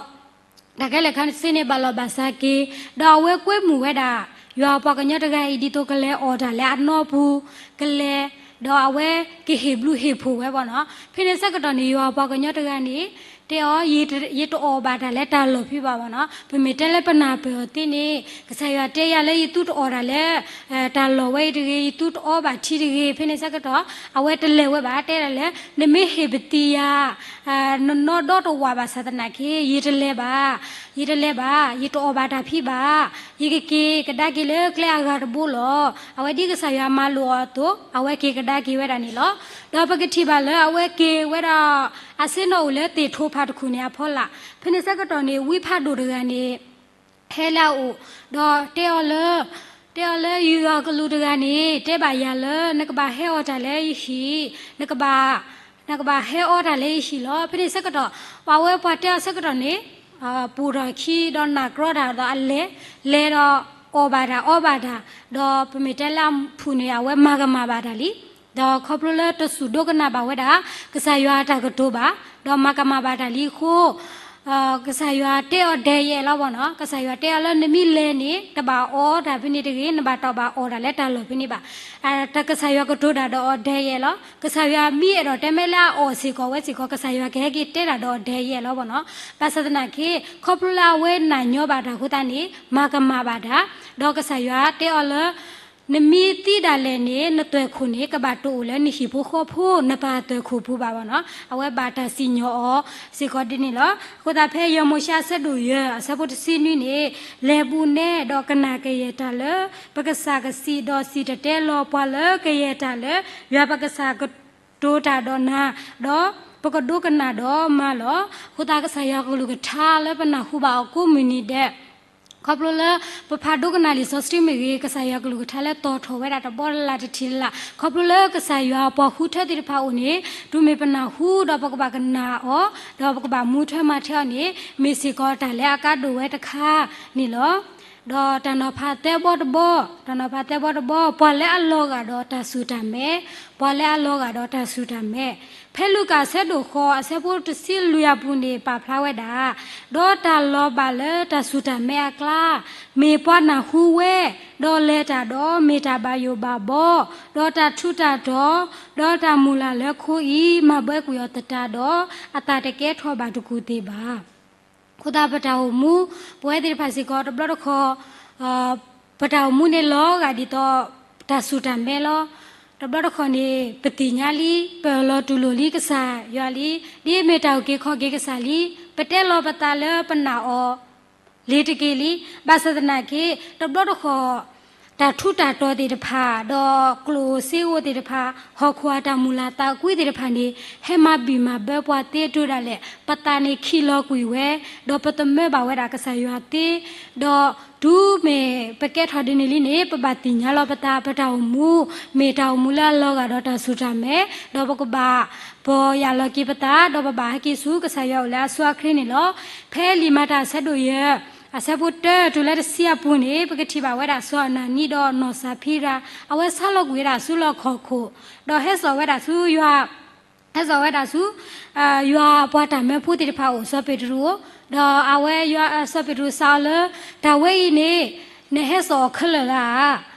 တၢ်ခဲလၢာ်ခဲဆ့န့ၣ် ဘၣ်လီၢ်ဘၣ်စးက့ၤ, ဒီးအဝဲကွဲမုာ်ဝဲဒၣ် ယွၤအပှၤကညီတဂၤအံၤ ဒ်သိးကလဲၤအီၣ်တၢ်လၢအနီပူၤ, ကလဲၤ, ဒီးအဝဲကဟ့ၣ်ဘျုးဟ့ၣ်ဖှိၣ်ဝဲဘၣ်နီၤ. ဖဲန့ၣ်ဆၢကတီၢ်န့ၣ် ယွၤအပှၤကညီတဂၤန့ၣ် တဲအီၤ ယတအီၣ်ဘၣ်တၢ်လၢတၢ်လီၢ်ဖံးဘၣ်ဘၣ်နီၤ. ပမ့ၢ်တဲလၢပနၢ်ပၢၢ်အီၤသ့န့ၣ် ကစၢ်ယွၤတဲယၤလၢယသူတအီၣ်တၢ်လၢ တၢ်လီၢ်ဝဲအံၤတဂ့ၤ, ယသူတအီဘၣ်ထံတဂ့ၤ. ဖဲန့ၣ်ဆၢကတီၢ် အဝဲတလဲၤဝဲဘၣ်, တဲဒၣ်လၢ နမ့ၢ်ဟ့ၣ်ပသံးယၤ နနီၢ်ဒီတဝာ်ဘၣ်ဆၣ်သနာ်က့ ယတလဲၤဘၣ်, ယတလဲၤဘၣ်, ယတအီၣ်ဘၣ်တၢ်ဖံးဘၣ်, ယကက့ၤကဒါက့ၤလၢကျဲအဂၤတဘိလီၤ. အဝဲဒ်ကစၢ်ယွၤမၤလိာ်အီၤအသိး အဝဲက့ၤကဒါက့ၤဝဲဒၣ်န့ၣ်လီၤ. ဒီးပကထံၣ်ဘၣ်လၢအဝဲက့ၤဝဲဒၣ် အဆ့ၣ်နီၤအိၣ်လၢသ့ၣ်ထိဖးတခူၣ်န့ၣ်အဖီလာ်. ဖဲန့ၣ်ဆၢကတီၢ်န့ၣ် ဝံဖးဒိၣ်တဂၤန့ၣ် ဟဲလၢအအိၣ်, ဒီးတဲအီၤလၢ တဲအီၤလၢယွၤကလူးတဂၤန့ၣ် တဲဘၣ်ယၤလၢ နကဘၣ်ဟဲအီၣ်တၢ်လၢယဟံၣ်, နကဘၣ်, နကဘၣ်ဟဲအီတၢ်လၢယဟံၣ်လီၤ. ဖဲန့ၣ်ဆၢကတီၢ် ပှၤဝဲပှၤတဲအီၤဆၢကတီၢ်န့ၣ် ပူၤထီၣ်ခံဒီးနၢ်ကြီတၢ်ဒီးအလဲၤ, လဲၤဒီးအီၣ်ဘၣ်တၢ်အီဘၣ်တၢ်, ဒီးပမ့ၢ်တဲလၢအဖုၣ်န့ၣ် အဝဲမၤကမၣ်ဘၣ်တၢ်လံ. ဒီးခီဖျိလၢတစူၢ်ဒိကနၣ်ဘၣ်ဝဲဒၣ် ကစၢ်ယွၤအတၢ်ကတိၤဘၣ်, ဒီးမၤကမၣ်ဘၣ်တၢ်လံအဃိ ကစၢ်ယွၤတဲအီၤဒဲးယဲၢ်လီၤဘၣ်နီၤ. ကစၢ်ယွၤတဲအီၤလၢနမ့ၢ်လဲၤန့ၣ် တဘၣ်အီတၢ်ဖဲန့ၣ်တဂ့ၤ, နဘၣ်တဘၣ်အီၣ်တၢ်လၢတၢ်လီၢ်ဖဲန့ၣ်ဘၣ်. တၢ်ကစၢ်ယွၤကတိၤတၢ်ဒီးအီၤဒဲးယဲၢ်လီၤ. ကစၢ်ယွၤမ့ၢ်အဲၣ်ဒိးတဲမ့ၢ်လၢအအီၣ်စ့ၢ်ကီးဝဲစ့ၢ်ကီး ကစၢ်ယွၤကဟဲက့ၤတဲတၢ်ဒီးအီၤဒဲးယဲၢ်လီၤဘၣ်နီၤ. ဘၣ်ဆၣ်သနာ်က့ ခီဖျိလၢအဝဲနာ်ညီဘၣ်တၢ်အဃိသတးန့ၣ် မၤကမၣ်ဘၣ်တၢ်, ဒီးကစၢ်ယွၤတဲအီၤလၢ နမ့ၢ်သံဒၣ်လဲာ်န့ၣ် နသွဲၣ်ခိၣ်န့ၣ် ကဘၣ်တအိၣ်လၢနဟံၣ်ဖိဃီဖိ နပၢ်သွဲၣ်ခိၣ်ပူၤဘၣ်ဘၣ်နီၤ. အဝဲဘၣ်တၢ်စံၣ်ညီၣ်အီၤစ့ၢ်ကီးဒ်န့ၣ်လီၤ. အဃိသတးဖဲယဲၢ်မိၤၡ့အဆၢဒိၣ်ယဲၢ် အဆၢဖိတဆံနွံန့ၣ် လဲၤဘူးနဲဒီးကနၣ်ကယဲၢ်တၢ်လၢ ပကစၢ်ကစံးဒီးစံၣ်တဲၤတဲလီၤပှၤလၢကယဲၢ်တၢ်လၢ ယွၤပကစၢ်ကတိၤတၢ်ဒီးနၤ, ဒီးပကဒိကနၣ်ဒီးမၤလီၤ. အဃိသတးကစၢ်ယွၤကလုၢ်ကထါလၢပနၢ်ဟူဘၣ်အီၤကိးမုၢ်နံၤဒဲး ခီဖျိလၢပဖးဒိကနၣ်လံာ်စီဆှံမ့ၢ်ဂ့ၤ, ကစၢ်ယွၤကလုၢ်ကထါလၢတီၤထီၣ်ဝဲဒၣ်တဘီလၢ်တထံးလၢ်လၢ်, ခီဖျိလၢကစၢ်ယွၤအပှၤဃုထၢသ့ၣ်တဖၣ်အအိၣ်န့ၣ် တုၤမ့ၢ်ပနၢ်ဟူဒီးပကဘၣ်ကနၣ်အီၤ, ဒီးပကဘၣ်မူထွဲမၤထွဲအီၤန့ၣ် မ့ၢ်စ့ၢ်ကီးတၢ်လၢအကါဒိၣ်ဝဲတခါန့ၣ်လီၤ. ဒီးတၢ်နီၤဖးသၢဘီတဘီ, တၢ်နီၤဖးသၢဘီတဘီ, ပှၤလၢအလီၤဂာ်ဒီးတၢ်စူၢ်တၢ်မဲ, ပှၤလၢအလီၤဂာ်ဒီးတၢ်စူၢ်တၢ်မဲ, ဖဲလူၤကၣ်အဆၢဒိၣ်ဃိးအဆၢဖိတဆံလွံၢ်အပူၤန့ၣ် ပာ်ဖျါဝဲဒၣ်, ဒီးတၢ်လီၤဘၣ်လၢတၢ်စူၢ်တၢ်မဲအကျါ, မ့ၢ်ပှၤနၢ်ဟူဝဲ, ဒီးလဲၤတၢ်ဒီးမ့ၢ်တၢ်ဘၣ်ယိၣ်ဘၣ်ဘီ, ဒီးတၢ်ထူးတၢ်တီၤ, ဒီးတၢ်မုၢ်လၢ်လၢခိအံၤ မၤဘှဲကွံာ်အီၤသတးဒီး အသးတကဲထီၣ်ဘၣ်တကူၢ်သ့ၣ်ဘၣ်. အဃိသတးပတၢ်အိၣ်မူ ပဝဲသ့ၣ်တဖၣ်စ့ၢ်ကီးတဘျီတခီၣ် ပတၢ်အိၣ်မူန့ၣ်လီၤဂာ်ဒ်သိး တၢ်စူၢ်တၢ်မဲလီၤ. တဘျီတခီၣ်န့ၣ် ပသ့ၣ်ညါလံ, ပလီၤတူၢ်လိာ်လံကစၢ်ယွၤလံ, ဒ်မ့ၢ်တၢ်အုၣ်က့ၤခီၣ်က့ၤကစၢ်လံ, ပတဲလီၤပသးလၢပနာ်အီၤ လ့ၤတက့ၢ်လံ. ဘၣ်ဆၣ်သနာ်က့ တဘျီတခီၣ် တၢ်ထူးတၢ်တီၤသ့ၣ်တဖၣ် ဒီးကျိၣ်စ့အိၣ်သ့ၣ်တဖၣ်, ဟီၣ်ခိၣ်အတၢ်မုၢ်လၢ်သးကွံသ့ၣ်တဖၣ်န့ၣ် ဟဲမၤဘံၣ်မၤဘၢပှၤသ့တၢ်ဒၣ်လဲာ်, ပသးန့ၣ်ခံးလီၤကွံာ်ဝဲ, ဒီးပသမၢဘၣ်ဝဲဒၣ်ကစၢ်ယွၤသ့, ဒီးတုၤမ့ၢ်ပကဲထီၣ်ဒ်န့ၣ်လံန့ၣ် ပဘၣ်သ့ၣ်ညါလီၤပသး ပတၢ်အိၣ်မူ မ့ၢ်တၢ်အိၣ်မူလၢအလီၤဂာ်ဒီးတၢ်ဆူၣ်တၢ်မဲာ်, ဒီးပကဘၣ်ပီၢ်ယၢ်လီၤက့ၤပသး, ဒီးပဘၣ်ဟဲက့ၤဆူကစၢ်ယွၤအိၣ်လၢအစိအချ့န့ၣ်လီၤ. ဖဲလံာ်မၤတၢ်အဆၢဒိၣ်ယဲၢ် အဆၢဖိတၢတုၤလၢတဆံအပူၤန့ၣ် ပကထံၣ်ဘၣ်ဝဲဒၣ်စီၤအနၤနံဒီးနီၢ်စၤဖံရၤ, အဝဲဆါလီၤကွံာ်ဝဲဒၣ်ဆူလီၢ်ခီၣ်ခိၣ်, ဒီးဟဲစိာ်ဝဲဒၣ်ဆူယွၤ ဟဲစိာ်ဝဲဒၣ်ဆူ ယွၤအပှၤတၢ်မၢဖိသ့ၣ်တဖၣ်အိၣ် စီၤပ့းတရူး, ဒီးအဝဲယွၤ စီၤပ့းတရူးစံးအီၤလၢ တၢ်ဝဲအံၤန့ၣ် နဟဲစိာ်အီၤခဲလၢာ်လၢဧါ,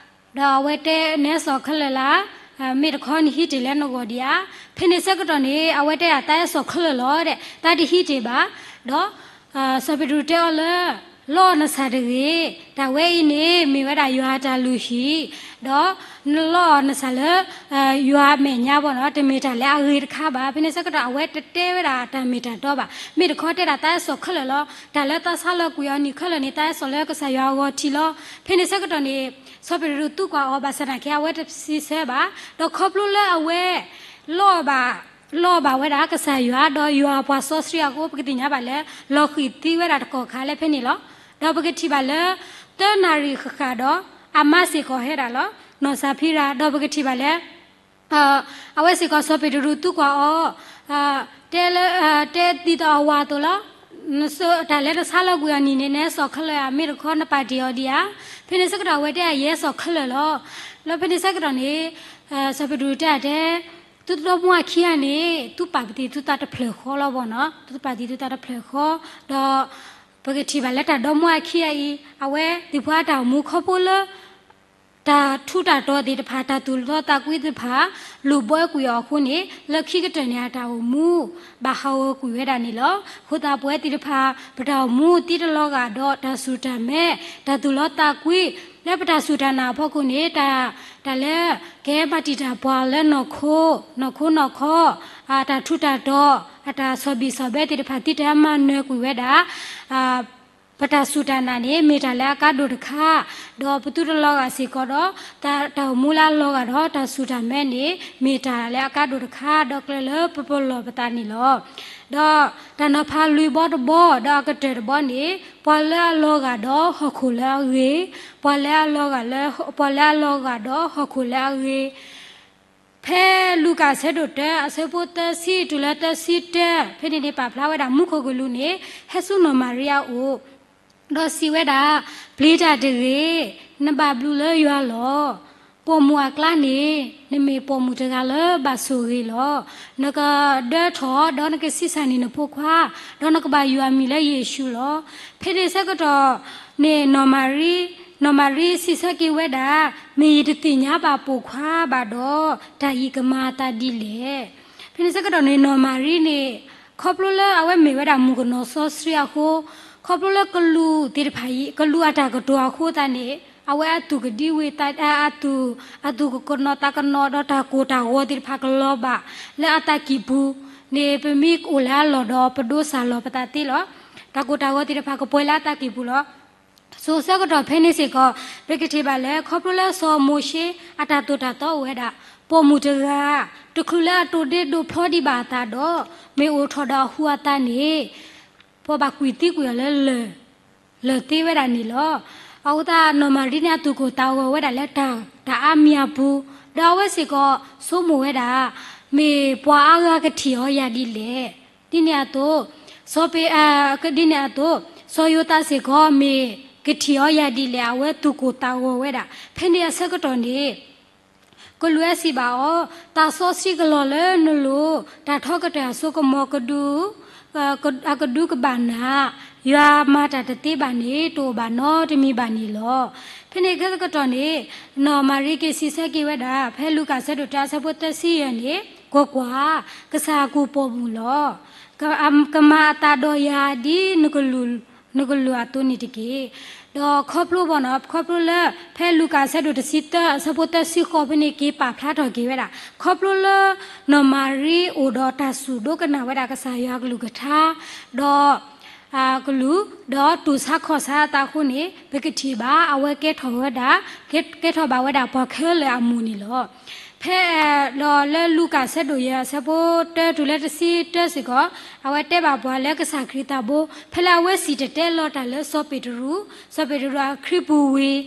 ဒီးအဝဲတဲ နဟဲစိာ်အီၤခဲလၢာ်လၢ မ့ၢ်တခီနဟံးတ့ၢ်လၢနဂီၢ်ဒံးဧါ. ဖဲန့ၣ်ဆၢကတီၢ်န့ၣ် အဝဲတဲဒၣ် သးဟဲစိာ်ခဲလၢာ်လီၤဒီး သးတဟံးတ့ၢ်ဘၣ်, ဒီး စီၤပ့းတရူးတဲအီၤလၢ လီအီၤနဆၣ်တဂ့ၤ, တၢ်ဝဲအံၤန့ၣ် မ့ၢ်ဝဲဒၣ်ယွၤအတၢ်လုၢ်ဟံၣ်, ဒီးနလီအီၤနဆၣ်လၢ ယွၤအမဲာ်ညါဘၣ်နီၤ, တမ့ၢ်တၢ်လၢအဂ့ၤတခါဘၣ်. ဖဲန့ၣ်ဆၢကတီၢ် အဝဲတတဲဝဲဒၣ်တၢ်မ့ၢ်တၢ်တီဘၣ်, မ့ၢ်တခီတဲဒၣ် သးဟဲစိာ်ခဲလၢာ်လီၤ, တၢ်လၢသးဆါလီၤကွံာ်အီၤန့ၣ်ခဲလၢာ်န့ၣ် သးဟဲစိာ်လၢကစၢ်ယွၤအဂီၢ်ထံးလီၤ. ဖဲန့ၣ်ဆၢကတီၢ်န့ၣ် စီၤပ့းတရူးသံကွၢ်အီၤ ဘၣ်ဆၣ်သနာ်က့ အဝဲတစံးဆၢဘၣ်, ဒီးခီဖျိလၢအဝဲ လီအီၤဘၣ် လီအီၤဘၣ်ဝဲဒၣ်ကစၢ်ယွၤ ဒီးယွၤအပှၤစီဆှံအဃိ ပကသ့ၣ်ညါဘၣ်လၢ လီၤဃံၤသံဝဲဒၣ်တကီၢ်ခါလၢဖဲန့ၣ်လီၤ. ဒီးပကထံၣ်ဘၣ်လၢ သၢနၣ်ရံၣ်ဃၣ်ဃၣ်ဒီး အမါစ့ၢ်ကီးဟဲဒၣ်လီၤ, နီၢ်စၤဖံရၤ, ဒီးပကထံၣ်ဘၣ်လၢ အဝဲစ့ၢ်ကီးစီၤပ့းတရူးသံကွၢ်အီၤ တဲလၢ တဲဒ်သိးအဝၤအသိးလီၤ. တၢ်လၢနဆါလီၤကွံာ်အီၤနံၤန့ၣ် နဟဲစိာ်ခဲလၢာ်ဧါ, မ့ၢ်တခီနပာ်တ့ၢ်အီၤဒံးဧါ. ဖဲန့ၣ်ဆၢကတီၢ် အဝဲတဲ ယဟဲစိာ်ခဲလၢာ်လီၤ. လၢဖဲန့ၣ်ဆၢကတီၢ်န့ၣ် စီၤပ့းတရူးတဲအတဲ သုတဒီမါဝၤခံဂၤန့ၣ် သုပာ်ပသံသုသးတဖျၢၣ်ဃီလီၤဘၣ်နီၤ, သုပာ်သံသုသးတဖျၢၣ်ဃီ, ဒီး ပကထံၣ်ဘၣ်လၢတၢ်ဒီမါဝၤခံဂၤအံၤ အဝဲသ့ၣ်တဖၣ်အတၢ်အိၣ်မူခီဖျိလၢ တၢ်ထူးတၢ်တီၤသ့ၣ်တဖၣ် တၢ်သူၣ်လီသးကွံသ့ၣ်တဖၣ် လူၤဘၢကွံာ်အီၤအဃိန့ၣ် လၢခံကတၢၢ်န့ၣ် အတၢ်အိၣ်မူ ဘၣ်ဟးဂီၤကွံာ်ဝဲဒၣ်န့ၣ်လီၤ. အဃိသတးပဝဲသ့ၣ်တဖၣ် ပတၢ်အိၣ်မူသံတလီၤဂာ်ဒီးတၢ်ဆူၣ်တၢ်မဲာ် တၢ်သူၣ်လီသးကွံ လၢပတၢ်စူၢ်တၢ်နာ်အဖီခိၣ်န့ၣ် တၢ် တၢ်လၢ ကဟဲမၤတံာ်တာ်ပှၤလၢနီၢ်ခိ နီၢ်ခိနီၢ်ခီ အတၢ်ထူးတၢ်တီၤ အတၢ်ဆီၣ်ဘံၣ်ဆီၣ်ဘၢသ့ၣ်တဖၣ် သံတၢ်မၤနၢၤကွံာ်ဝဲဒၣ် ပတၢ်စူၢ်တၢ်နာ်န့ၣ် မ့ၢ်တၢ်လၢအကါဒိၣ်တခါ, ဒီးပသုတလီၤဂာ်စ့ၢ်ကီးဒီး တၢ် တၢ်အိၣ်မူလၢအလီၤဂာ်ဒီးတၢ်စူၢ်တၢ်မဲာ်န့ၣ် မ့ၢ်တၢ်လၢအကါဒိၣ်တခါ ဒီးကျဲလၢပပလီၢ်ပသးန့ၣ်လီၤ. ဒီးတၢ်နီၤဖးလွံၢ်ဘီတဘီ ဒီးအကတၢၢ်တဘီန့ၣ် ပှၤလၢအလီၤဂာ်ဒီးဟီၣ်ခိၣ်လၢအဂ့ၤ, ပှၤလၢအလီၤဂာ်လၢ ပှၤလၢအလီၤဂာ်ဒီးဟီၣ်ခိၣ်လၢအဂ့ၤ ဖဲလူၤကၣ်အဆၢဒိၣ်တၢ အဆၢဖိသၢဆံတုၤလၢသၢဆံတၢ ဖဲန့ၣ်န့ၣ် ပာ်ဖျါဝဲဒၣ်မူခိၣ်ကလူးန့ၣ် ဟဲဆူနီၢ်မၤရံအအိၣ်, ဒီးစံးဝဲဒၣ်, ပျံၤတၢ်တဂ့ၤ, နဘၣ်ဘျုးလၢယွၤလီၤ. ပိာ်မုၣ်အကျါန့ၣ် နမ့ၢ်ပိာ်မုၣ်တဂၤလၢဘၣ်ဆိၣ်ဂ့ၤလီၤ. နကဒၢထီၣ် ဒီးနကဆံးစၢ်န့ၢ်နဖိခွါ, ဒီးနကဘၣ်ယုၢ်အမံၤလၢယ့ၣ်ၡူးလီၤ. ဖဲန့ၣ်ဆၢကတီၢ်န့ၣ် နီၢ်မၤရံ နီၢ်မၤရံစံးဆၢက့ၤဝဲဒၣ်, မ့ၢ်ယတသ့ၣ်ညါဘၣ်ပိာ်ခွါဘၣ်ဒီး တၢ်အံၤကမၤအသးဒ်လဲၣ်. ဖဲန့ၣ်ဆၢကတီၢ်န့ၣ် နီၢ်မၤရံန့ၣ် ခီဖျိလၢအဝဲမ့ၢ်ဝဲဒၣ်မုၣ်ကနီၤစီဆှံအဃိ, ခီဖျိလၢကလူးသ့ၣ်တဖၣ်အံၤ ကလူးအတၢ်ကတိၤအဃိသတးန့ၣ် အဝဲအသူၣ်ကဒံဝ့ၤသး အသူၣ် အသူၣ်ကကနီၤသးကနီၤဒီးတၢ်ကိၢ်တၢ်ဂီၤသ့ၣ်တဖၣ်ကလီၤဘၣ် လၢအသးကံၢ်ပူၤန့ၣ် ပမ့ၢ်အိၣ်လၢအလီၢ်ဒီးပဒိးစၢ်လီၤပသးသ့လီၤ. တၢ်ကိၢ်တၢ်ဂီၤသ့ၣ်တဖၣ်ကပှဲၤလၢအသးကံၢ်ပူၤလီၤ. စိၤဆၢကတီၢ်ဖဲန့ၣ်စ့ၢ်ကီး ပကထံၣ်ဘၣ်လၢ ခီဖျိလၢစီၤမိၤၡ့အတၢ်သိၣ်တၢ်သီအိၣ်ဝဲဒၣ်, ပိာ်မုၣ်တဂၤ တချုးလၢအတိၢ်ဒ့ဒိးဖျီဒံးဘၣ်အသးဒီး မ့ၢ်အိၣ်ထီၣ်ဒီးအဟူးအသးန့ၣ် ပှၤဘၣ်ကွံာ်သံကွံာ်အီၤလၢလၢၢ် လၢၢ်သ့ဝဲဒၣ်န့ၣ်လီၤ. အဃိသတးနီၢ်မၤရံန့ၣ် အသူၣ်ကိၢ်သးဂီၤဝဲဒၣ်လၢတၢ် တၢ်အါမံၤအပူၤ, ဒီးအဝဲစ့ၢ်ကီးဆိကမိၣ်ဝဲဒၣ် မ့ၢ်ပှၤအါဂၤကထံၣ်အီၤယၤဒ်လဲၣ်. ဒ်န့ၣ်အသိး စီၤပ့ ဒ်န့ၣ်အသိး စီၤယိၤသးစ့ၢ်ကီးမ့ၢ်ကထံၣ်အီၤယၤဒ်လဲၣ် အဝဲသူၣ်ကိၢ်သးဂီၤဝဲဒၣ်. ဖဲန့ၣ်အဆၢကတီၢ်န့ၣ် ကလူးအဲၣ်စံးဘၣ်အီၤ, သးစီဆှံကလီၤလၢနလိၤ, တၢ်ထီကတၢၢ်အစိကမီၤကဒု အကဒုကဘၣ်နၤ, ယွၤမၤတၢ်တသ့ဘၣ်န့ၣ် တအိၣ်ဘၣ်နီတမံၤဘၣ်န့ၣ်လီၤ. ဖဲန့ၣ်ဆၢကတီၢ်န့ၣ် နီၢ်မၤရံက့ၤစံးဆၢက့ၤဝဲဒၣ် ဖဲလူၤကၣ်ဆၢဒိၣ်တၢအဆၢဖိသၢဆံယဲၢ်န့ၣ်, ကွၢ်ကွၢ်, ကစၢ်အကူးပိာ်မုၣ်လီၤ. ကမၤအသးဒီးယၤဒ်နကလူး နကလူးအသိးန့ၣ်တက့ၢ်. ဒီးခီဖျိဘၣ်နီၤ ခီဖျိလၢ ဖဲလူၤကၣ်အဆၢဒိၣ်တဆံသၢ အဆၢဖိသၢဆံဃိးဖဲန့ၣ် က့ၤပာ်ဖျါထီၣ်က့ၤဝဲဒၣ် ခီဖျိလၢ နီၢ်မၤရံအိၣ်ဒီးတၢ်စူၢ်ဒိကနၣ်ဝဲဒၣ်ကစၢ်ယွၤကလုၢ်ကထါ ဒီး ကလုၢ် ဒီးတူၢ်ဆါခီၣ်ဆါအသးအဃိန့ၣ် ပကထံၣ်ဘၣ် အဝဲကဲထီၣ်ဝဲဒၣ် ကဲ ကဲထီၣ်ဘၣ်ဝဲဒၣ်ပှၤခဲလၢာ်အမိၢ်န့ၣ်လီၤ. ဖဲ ဒီးလၢလူၤကၣ်အဆၢဒိၣ်ယဲၢ် အဆၢဖိတၢတုၤလၢတဆံတၢစ့ၢ်ကီး အဝဲတဲဘၣ်ပှၤလၢကစၢ်ခရံာ်သးဘိ ဖဲလၢအဝဲစံၣ်တဲၤတဲလီၤတၢ်လၢစီၤပ့းတရူး, စီၤပ့းတရူးအခရံာ်ပူၤဝံၤ ဒီး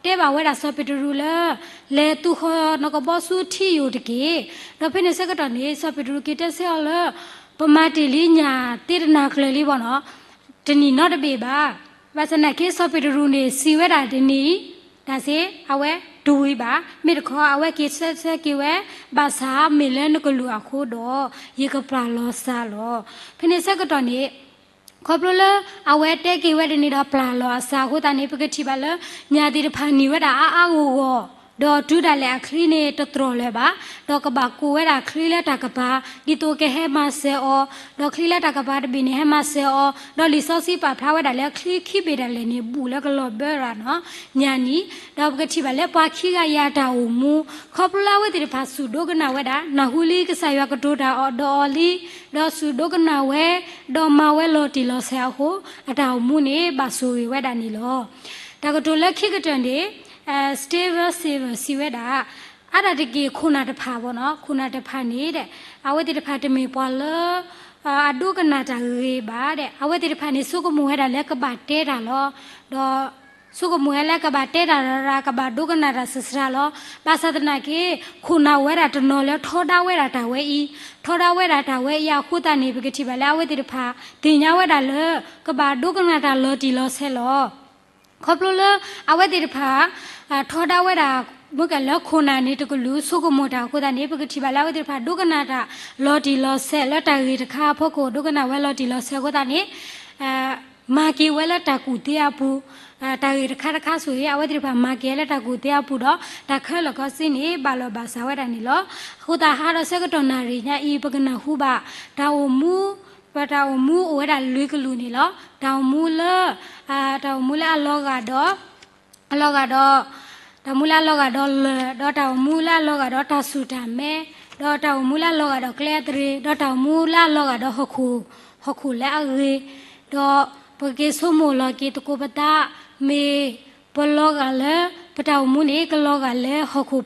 တဲဘၣ်ဝဲဒၣ်စီၤပ့းတရူးလၢ လဲၤသူဃီၤနကဘီဆူထံယိာ်တက့ၢ်. ဒီးဖဲန့ၣ်ဆၢကတီၢ်န့ၣ် စီၤပ့းတရူးက့ၤတဲဆၢအီၤလၢ ပမၤတ့ၢ်လံညၣ်သ့တနၤကျၢၤလံဘၣ်နီၤ တနံၣ်နီတဘ့ၣ်ဘၣ်. ဘၣ်ဆၣ်သနာ်က့ စီၤပ့းတရူးန့ၣ် စံးဝဲဒၣ်တနံၤအံၤ တၢ်စ့ အဝဲတဝံၤဘၣ်. မ့ၢ်တခီ အဝဲက့ၤဆၢဆၢက့ၤဝဲ ဘၣ်ဆၣ်မ့ၢ်လၢနကလူးအဃိဒီး ယကပျၢ်လီၤစၢ်လီၤ. ဖဲန့ၣ်ဆၢကတီၢ်န့ၣ် ခီဖျိလၢ အဝဲတဲက့ၤဝဲဒၣ်န့ၣ်ဒီးပျၢ်လီၤအစၢ်အဃိသတးန့ၣ် ပကထံၣ်ဘၣ်လၢ ညၣ်သ့ၣ်တဖၣ်န့ၢ်ဝဲဒၣ်အါအါဂီၢ်ဂီၢ် ဒီးတုၤဒၣ်လဲာ်အချံန့ၣ်တတြီၢ်လၢၤဘၣ်. ဒီးကဘၣ်ကိးဝဲဒၣ်ချံလၢတၢ်ကပၤ ဒ်သိးကဟဲမၤစၢၤအီၤ, ဒီးချံလၢတၢ်ကပၤတဘ့ၣ်န့ၣ်ဟဲမၤစၢၤအီၤ, ဒီးလံာ်စီဆှံပာ်ဖျါဝဲဒၣ်လၢချံခံဘ့ၣ်ဒၣ်လဲာ်န့ၣ် ဘူးလၢကလီၤဘၢရၤနီၤ ညၣ်နံၤ, ဒီးပကထံၣ်ဘၣ်လၢပှၤခံဂၤအံၤအတၢ်အိၣ်မူ ခီဖျိလၢအဝဲသ့ၣ်တဖၣ်စူၢ်ဒိကနၣ်ဝဲဒၣ် နၢ်ဟူလံကစၢ်ယွၤကတိၤတၢ်ဒီးအီၤလံ, ဒီးစူၢ်ဒိကနၣ်ဝဲ, ဒီးမၤဝဲလီၤတံၢ်လီၤဆဲးအဃိ အတၢ်အိၣ်မူန့ၣ် ဘၣ်ဆိၣ်ဂ့ၤဝဲဒၣ်န့ၣ်လီၤ. တၢ်ကတိၤလၢခံကတၢၢ်န့ၣ် Steven Seaver စံးဝဲဒၣ် အါဒၣ်တက့ၢ်ခိၣ်နၢ်တဖၣ်ဘၣ်နီၤ ခိၣ်နၢ်တဖၣ်န့ၣ်ဒီး အဝဲသ့ၣ်တဖၣ်တမ့ၢ်ပှၤလၢ အဒိကနၣ်တၢ်ဂ့ၤဘၣ်ဒီး အဝဲသ့ၣ်တဖၣ်န့ၣ် ဆိကမိၣ်ဝဲဒၣ်လၢကဘၣ်တဲတၢ်လီၤ. ဒီး ဆိကမိၣ်ဝဲလၢကဘၣ်တဲတၢ်ရၤရၤ ကဘၣ်ဒိကနၣ်တၢ်စှၤစှၤလီၤ. ဘၣ်ဆၣ်သနာ်က့ ခိၣ်နၢ်အိၣ်ဝဲဒၣ်တနီၤလၢထီဒါဝဲဒၣ်တၢ်ဝဲအံၤ, ထီဒါဝဲဒၣ်တၢ်ဝဲအံၤအဃိသတးန့ၣ် ပကထံၣ်ဘၣ်လၢအဝဲသ့ၣ်တဖၣ် သ့ၣ်ညါဝဲဒၣ်လၢ ကဘၣ်ဒိကနၣ်တၢ်လီၤတံၢ်လီၤဆဲးလီၤ. ခီဖျိလၢ အဝဲသ့ၣ်တဖၣ် ထီဒါဝဲဒၣ် မ့ၢ်ကလၢခိၣ်နၢ်န့ၣ်တကလုာ် ဆိကမိၣ်တၢ်အဃိသတးန့ၣ် ပကထံၣ်ဘၣ်လၢအဝဲသ့ၣ်တဖၣ် ဒိကနၣ်တၢ်လီၤတံၢ်လီၤဆဲးလၢတၢ်ဂ့ၢ်တခါအဖီခိၣ် ဒိကနၣ်ဝဲလီၤတံၢ်လီၤဆဲးအဃိသတးန့ၣ် မၤက့ၤဝဲလၢတၢ်ကူၣ်သ့အပူၤ, တၢ်ဂ့ၢ်တခါတခါဆိၣ်ဂ့ၤ အဝဲသ့ၣ်တဖၣ်မၤက့ၤလၢတၢ်ကူၣ်သ့အပူၤဒီး တၢ်ခဲလၢာ်ခဲဆ့န့ၣ် ဘၣ်လီၤဘၣ်စးဝဲဒၣ်န့ၣ်လီၤ. အဃိသတးဟါဒီးဆၢကတီၢ်နၣ်ရံၣ်ညါအံၤ ပကနၢ်ဟူဘၣ် တၢ်အိၣ်မူ ပတၢ်အိၣ်မူအိၣ်ဝဲဒၣ်လွံၢ်ကလုာ်န့ၣ်လီၤ. တၢ်အိၣ်မူလၢ တၢ်အိၣ်မူလၢအလီၤဂာ်ဒီး အလီၤဂာ်ဒီး တၢ်အိၣ်မူလၢအလီၤဂာ်ဒီးလၢၢ်, ဒီးတၢ်အိၣ်မူလၢအလီၤဂာ်ဒီးတၢ်ဆူၣ်တၢ်မဲ, ဒီးတၢ်အိၣ်မူလၢအလီၤဂာ်ဒီးကျဲအသရ့ၤ, ဒီးတၢ်အိၣ်မူလၢအလီၤဂာ်ဒီးဟီၣ်ခိၣ်, ဟီၣ်ခိၣ်လၢအဂ့ၤ, ဒီးပက့ၤဆိကမိၣ်လီၤက့ၤသကိးပသး မ့ၢ်ပလီၤဂာ်လၢ ပတၢ်အိၣ်မူန့ၣ် ကလီၤဂာ်လၢဟီၣ်ခိၣ်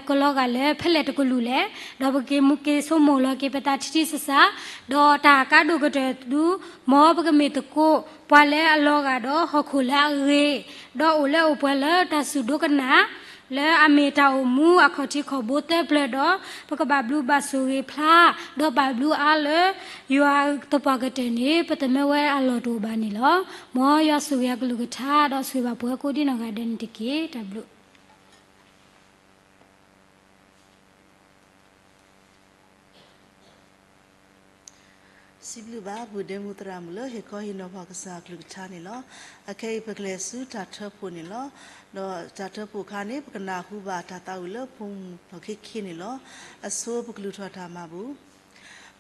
ကလီၤဂာ်လၢဖဲလဲၣ်တကလုာ်လဲၣ်, ဒီးပက့ၤမူက့ၤဆိကမိၣ်လီၤက့ၤပသးထံထံဆးဆး, ဒီးတၢ်ကါဒိၣ်ကတၢၢ်ဒု မ်ပကမ့ၢ်သကိး ပှၤလၢအလီၤဂာ်ဒီးဟီၣ်ခိၣ်လၢအဂ့ၤ, ဒီးအိၣ်လၢအိၣ်ပှဲၤလၢတၢ်စူၢ်ဒိကနၣ် လၢအမ့ၢ်တၢ်အိၣ်မူအခီၣ်ထံးခီၣ်ဘိသၢပျၢၤဒီး ပကဘၣ်ဘျုးဘၣ်ဆိၣ်ဂ့ၤဖျါ, ဒီးဘၣ်ဘျုးအါလၢ ယွၤသပှၢ်ကတၢၢ်န့ၣ် ပသမၢဝဲအလီၢ်တအိၣ်ဘၣ်န့ၣ်လီၤ. မ်ယွၤဆိၣ်ဂ့ၤအကလုၢ်ကထါ ဒီးဆိၣ်ဂ့ၤဘၣ်ပှၤကိးဒံနီၢ်ဂၤဒဲးန့ၣ်တက့ၢ်. တၢ်ဘျုး စံးဘျုးဘၣ် ပုၢ်ဒဲမူသရၣ်မုၣ်လၢ ဟ့ၣ်ခီဟ့ၣ်နီၤပှၤကစၢ်အကလုၢ်ကထါန့ၣ်လီၤ. အခဲအံၤပကလဲၤဆူတၢ်ထၢဖှိၣ်န့ၣ်လီၤ. ဒီးတၢ်ထၢဖှိၣ်အခါန့ၣ် ပကနၢ်ဟူဘၣ်တၢ်သးဝံၣ်လၢဖိမုၣ်လီၢ်ခံခံန့ၣ်လီၤ. အဆိပကလူၤထွဲတၢ်မၤဘူၣ်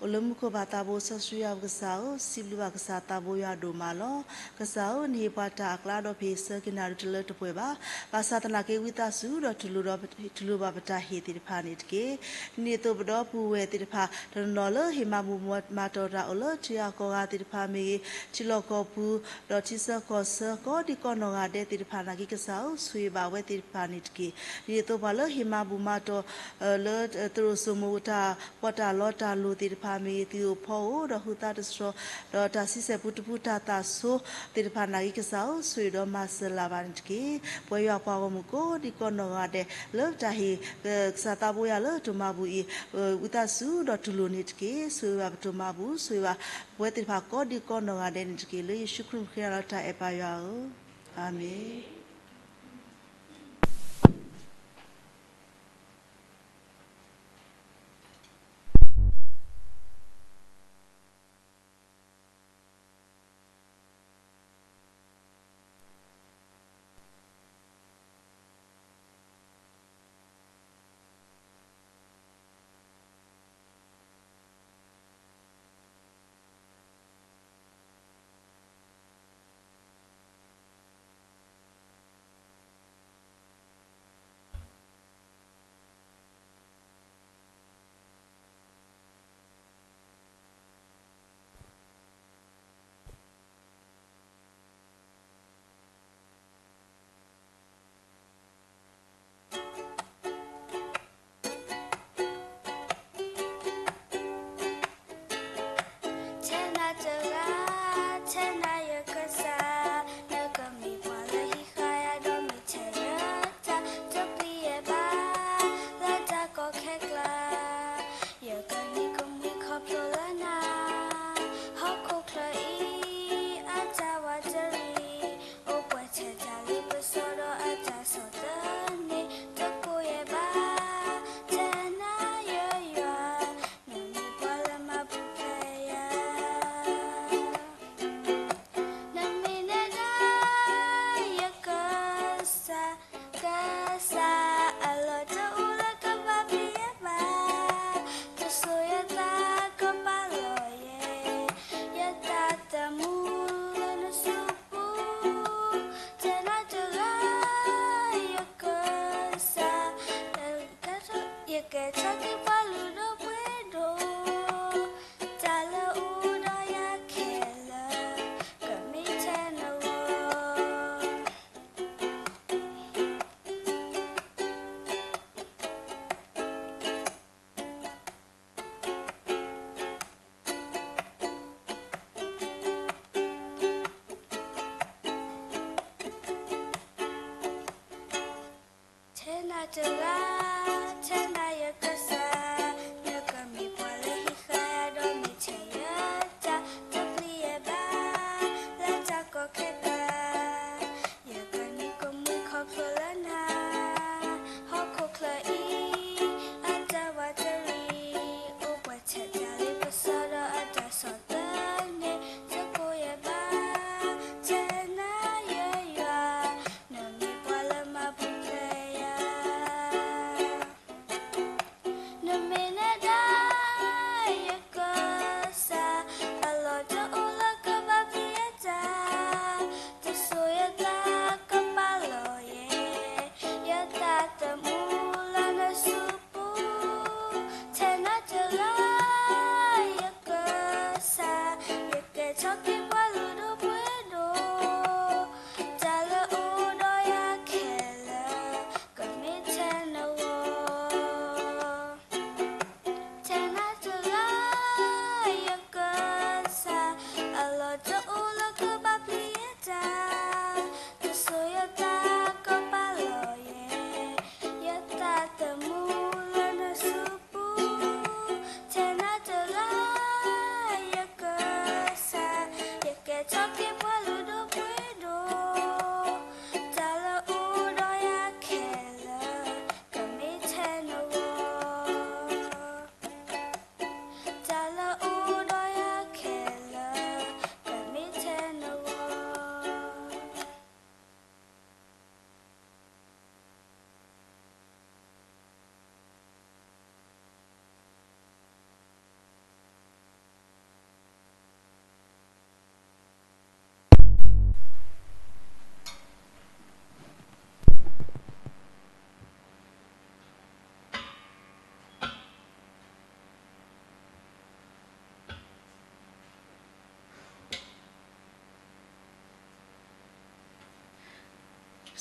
အိၣ်လၢမူခိၣ်ဘၣ်သးဘိစီဆှံယွၤပကစၢ်ဧၢ, စံးဘျုးဘၣ်ကစၢ်သးဘိယွၤဒိၣ်မးလီၤ. ကစၢ်ဧၢ, နဟ့ၣ်ပှၤတၢ်အကျါဒီး ပဟ့ၣ်ဆၢက့ၤနၤဒုးတလၢတပှဲၤဘၣ်. ဘၣ်ဆၣ်သနာ်က့ ဝံသးစူၤဒီး တူၢ်လိာ်ဘၣ်ပတၢ်ဟ့ၣ်သ့ၣ်တဖၣ်န့ၣ်တက့ၢ်. ဒ်န့ၣ်အသိး ပဒီပုၢ်ဝဲၢ်သ့ၣ်တဖၣ် တနီၤနီၤလၢဟ့ၣ်မၤဘူၣ်မၤတီၢ်တၢ်အိၣ်လၢထံဂၤကီၢ်ဂၤသ့ၣ်တဖၣ်မ့ၢ်ဂ့ၤ, ထံလီၢ်ကီၢ်ပူၤ ဒီးထံဆၢကီၢ်ဆၢ ကိးဒံကီၢ်နီၢ်ဂၤဒဲးသ့ၣ်တဖၣ်နာ်က့ ကစၢ်ဧၢ, ဆိၣ်ဂ့ၤဘၣ်အဝဲသ့ၣ်တဖၣ်န့ၣ်တက့ၢ်. ဒ်န့ၣ်အသိး ပှၤလၢဟ့ၣ်မၤဘူၣ်မၤတီၢ် လၢ သရိာ်စိမိၣ်တၢ်ပီးတၢ်လီတၢ်လိၤသ့ၣ်တဖၣ်မ့ၢ်ဂ့ၤ, သံၣ်ဧိၤဖီဧိၤ ဒီးဟူးသါတဆှီ, ဒီးတၢ်ဆံဆဲၣ်ပူတပူတၢ်သးဆိသ့ၣ်တဖၣ်နာ်က့ ကစၢ်ဧၢ, ဆိၣ်ဂ့ၤဒီးမၤစၢၤလၢ်ဘၣ်န့ၣ်တက့ၢ်. ပဝဲယွၤပှၤဂီၢ်မုၢ်ကိးဒံကီၢ်နီၢ်ဂၤဒဲး လၢပတၢ်ဟ့ၣ် ကစၢ်သးဘိယွၤလၢတၢ်မၤဘူၣ်အံၤ ဝံသးစူၤဒီးတူၢ်လိာ်န့ၣ်တက့ၢ်. ဆိၣ်ဂ့ၤဘၣ်ပတၢ်မၤဘူၣ်, ဆိၣ်ဂ့ၤဘၣ်ပဝဲသ့ၣ်တဖၣ်ကိးဒံကီၢ်နီၢ်ဂၤဒဲးန့ၣ်တက့ၢ်. လၢယ့ၣ်ၡူးခရံာ်မုၢ်ဃ့နၤလၢတၢ်အဲၣ်ပၢ်ယွၤဧၢ, အၤမ့ၣ်.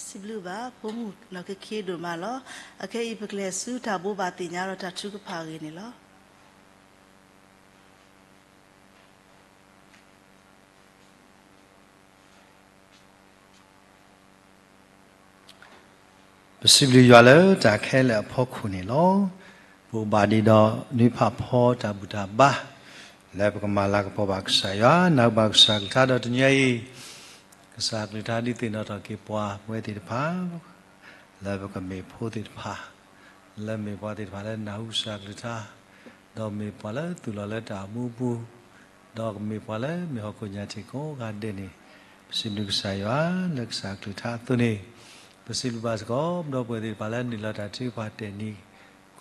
စံးဘျုးဘၣ် ဖိမုၣ်နီၢ်က့ခ့ဒိၣ်မးလီၤ. အခဲအံၤ ပကလဲၤဆူတၢ်ဘိးဘၣ်သ့ၣ်ညါဒီးတၢ်ထုကဖၣ်အဂ့ၢ်န့ၣ်လီၤ. ပစံးဘျုးယွၤလၢတၢ်ခဲလၢာ်အဖီခိၣ်န့ၣ်လီၤ. ပအိၣ်ဘၣ်ဒံးဒီးနွံဖးဖီတၢ်ဘူၣ်တၢ်ဘါ လၢပကမၤလၤကပီၤဘၣ်ကစၢ်ယွၤ နၢ်ဟူဘၣ်ကစၢ်အကလုၢ်ကထါဒီးတနံၤအံၤ ကစၢ်အကလုၢ်ကထါဒုးသ့ၣ်နီၣ်ထီၣ်က့ၤပှၤပဝဲသ့ၣ်တဖၣ် လၢပကမ့ၢ်ဖိသ့ၣ်တဖၣ် လၢမ့ၢ်ပှၤသ့ၣ်တဖၣ်လၢနၢ်ဟူကစၢ်အကလုၢ်ကထါ ဒီးမ့ၢ်ပှၤလၢသူၣ်လီၤလၢတၢ်အိၣ်မူအပူၤ ဒီးကမ့ၢ်ပှၤလၢမ့ၢ်ဟီၣ်ခိၣ်ညၣ်ထံးကိးဂၤဒဲးန့ၣ် ပစံးဘျုးကစၢ်ယွၤလၢကစၢ်အကလုၢ်ကထါအသိးန့ၣ် ပစံးဘျုးဘၣ်စ့ၢ်ကီး ဒီပုၢ်ဝဲၢ်သ့ၣ်တဖၣ်လၢနုာ်လီၤတၢ်ထုကဖၣ်တဲာ်နံၤ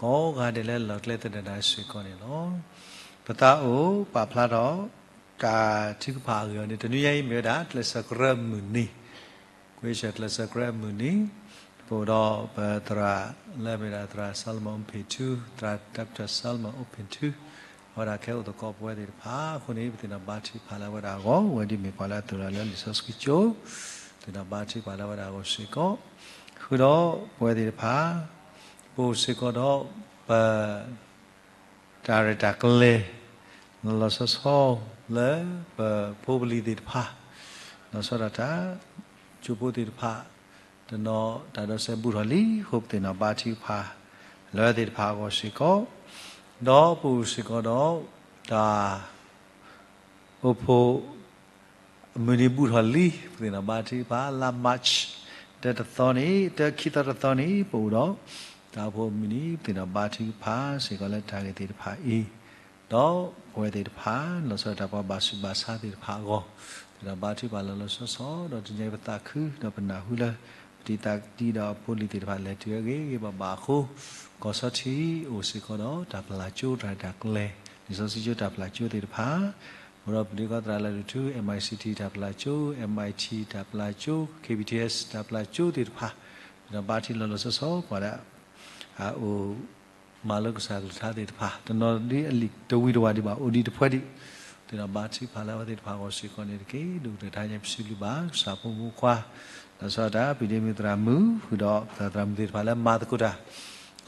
ကိးဂၤဒဲးလၢလီၢ်ကျဲသဒၢးဒၣ်စ့ၢ်ကီးန့ၣ်လီၤ. ပသးအိၣ်ပာ်ဖျါထီၣ် တၢ်ထုကဖၣ်အဂ့ၢ်အီၤန့ၣ် တနွံညါအံၤမ့ၢ်ဝဲဒၣ် ကျဲးစၢးကြၢးမုၢ်နံၤ ကွ့ၢ်စၢၤကျဲးစၢးကြၢးမုၢ်နံၤ ပအိၣ်ဒီးပသရၣ်လၢအမ့ၢ်ဒၣ်သရၣ် Solomon အိၣ်ဖ့ၣ်ထူ သရၣ် Doctor Solomon အိၣ်ဖ့ၣ်ထူ အဝဲဒၣ်ကဟဲအိၣ်သကိးပဝဲသ့ၣ်တဖၣ်အဃိန့ၣ် ပသ့ၣ်နီၣ်ဘါထုကဖၣ်လၢအဝဲဒၣ်အဂီၢ် အဝဲဒ်မ့ၢ်ပှၤလၢအသူၣ်လီၤလၢလံာ်စီဆှံကၠိ သ့ၣ်နီၣ်ဘါထုကဖၣ်လၢအဝဲဒၣ်အဂီၢ်စ့ၢ်ကီး ဃုာ်ဒီးပဝဲသ့ၣ်တဖၣ် ပအိၣ်စ့ၢ်ကီးဒီးပ တၢ်ရဲၣ်တၢ်ကျဲၤ လီၤလီၤဆီဆီလၢပဖိပလံၤသ့ၣ်တဖၣ် လီၤဆီဒၣ်တၢ် ကၠိဖိသ့ၣ်တဖၣ် တနီၤတၢ်ဒိးစဲးဘူးထီၣ်လံ ဃိပသ့ၣ်နီၣ်ဘါထုကဖၣ် လၢသ့ၣ်တဖၣ်အဂီၢ်စ့ၢ်ကီး ဒီးပအိၣ်စ့ၢ်ကီးဒီး တၢ် အိၣ်ဖှိၣ် အမုၢ်နံၤဘူးထီၣ်လံ ပသ့ၣ်နီၣ်ဘါထုကဖၣ် လါ March တၢတသီန့ၣ် တၢခံသီတသီန့ၣ် ပအိၣ်ဒီး တၢ်အိၣ်ဖှိၣ်အမုၢ်နံၤ ပသ့ၣ်နီၣ်ဘါထုကဖၣ်စ့ၢ်ကီးလၢတၢ်ဂ့ၢ်သ့ၣ်တဖၣ်အံၤ ဒီးပဝဲသ့ၣ်တဖၣ် လီၤဆီဒၣ်တၢ်ပှၤဘၣ်ဆူးဘၣ်ဆါသ့ၣ်တဖၣ်အဂီၢ် သ့ၣ်နီၣ်ဘါထုကဖၣ်လီၤလီၤဆီဆီ ဒီးတနံၤအံၤပသးခု ဒီးပနၢ်ဟူလၢ ပတံၤသကိးဒီးအဖိအလံၤသ့ၣ်တဖၣ်လဲၤတုၤအဂ့ၤဂ့ၤဘၣ်ဘၣ်အဃိ ကီၢ်ဆီထံးအိၣ်စ့ၢ်ကီးဒီးတၢ်ပလၢ်ကၠိတၢ်ရဲၣ်တၢ်ကျဲၤ လံာ်စီဆှံကၠိတၢ်ပလၢ်ကၠိသ့ၣ်တဖၣ် အိၣ်ဒီးပဒုးကီသရၣ်လၢဒိၣ်ထူ MICT တၢ်ပလၢ်ကၠိ MIT တၢ်ပလၢ်ကၠိ KBTS တၢ်ပလၢ်ကၠိသ့ၣ်တဖၣ် သ့ၣ်နီၣ်ဘါထုကဖၣ်လီၤလီၤဆီဆီ ပှၤဒၣ် အအိၣ် မၤလိကစၢ်ကလုၢ်ကထါသ့ၣ်တဖၣ် တနီၤဒ်အလံာ်တဝံၤတဝးဒံးဘၣ် အိၣ်ဒံးတဖှဲဒံး သ့ၣ်နီၣ်ဘါထုကဖၣ်လၢအဝဲသ့ၣ်တဖၣ်အဂီၢ်စ့ၢ်ကီးန့ၣ်တက့ၢ်. ဒိၣ်ကတၢၢ်တဟါညါပစံးဘျုးဘၣ် ကစၢ်ဖိမုၣ်ဖိခွါ လီၤဆီဒၣ်တၢ် ပျံၤဒ့မုၣ်သရၣ်မုၣ် ဃုာ်ဒီးသရၣ်မုၣ်သ့ၣ်တဖၣ်လၢမၤသကိးတၢ်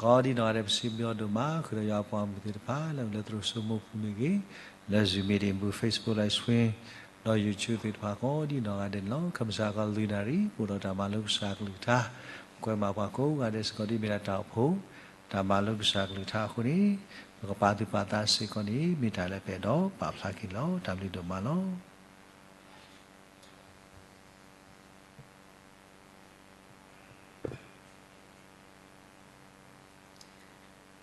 ကိးဒံးနီၢ်ဂၤဒဲး ပစံးဘျုးအီၤဒိၣ်မး ဃုာ်ဒီးယွၤအပှၤဂီၢ်မုၢ်သ့ၣ်တဖၣ် လၢအိၣ်လၢသရိာ်စိမိးပူၤမ့ၢ်ဂ့ၤ လၢ Zoom meeting ပူၤ Facebook Live Stream ဒီး YouTube သ့ၣ်တဖၣ်ကိးဒံးနီၢ်ဂၤဒဲးန့ၣ်လီၤ. ခဲမုၢ်ဆါခီလွံၢ်နၣ်ရံၣ် ပအိၣ်ဒီးတၢ်မၤလိကစၢ်ကလုၢ်ကထါ ကွဲမၤပှၤကိးဂၤဒဲးစ့ၢ်ကီး ဒ်မ့ၢ်ဒၣ်တၢ်အိၣ်ဖှိၣ် တၢ်မၤလိကစၢ်ကလုၢ်ကထါအဃိန့ၣ် ပကပာ်သူၣ်ပာ်သးစ့ၢ်ကီးန့ၣ် မ့ၢ်တၢ်လၢပအဲၣ်ဒိးပာ်ဖျါက့ၤလီၤ. တၢ်ဘျုးဒိၣ်မးလီ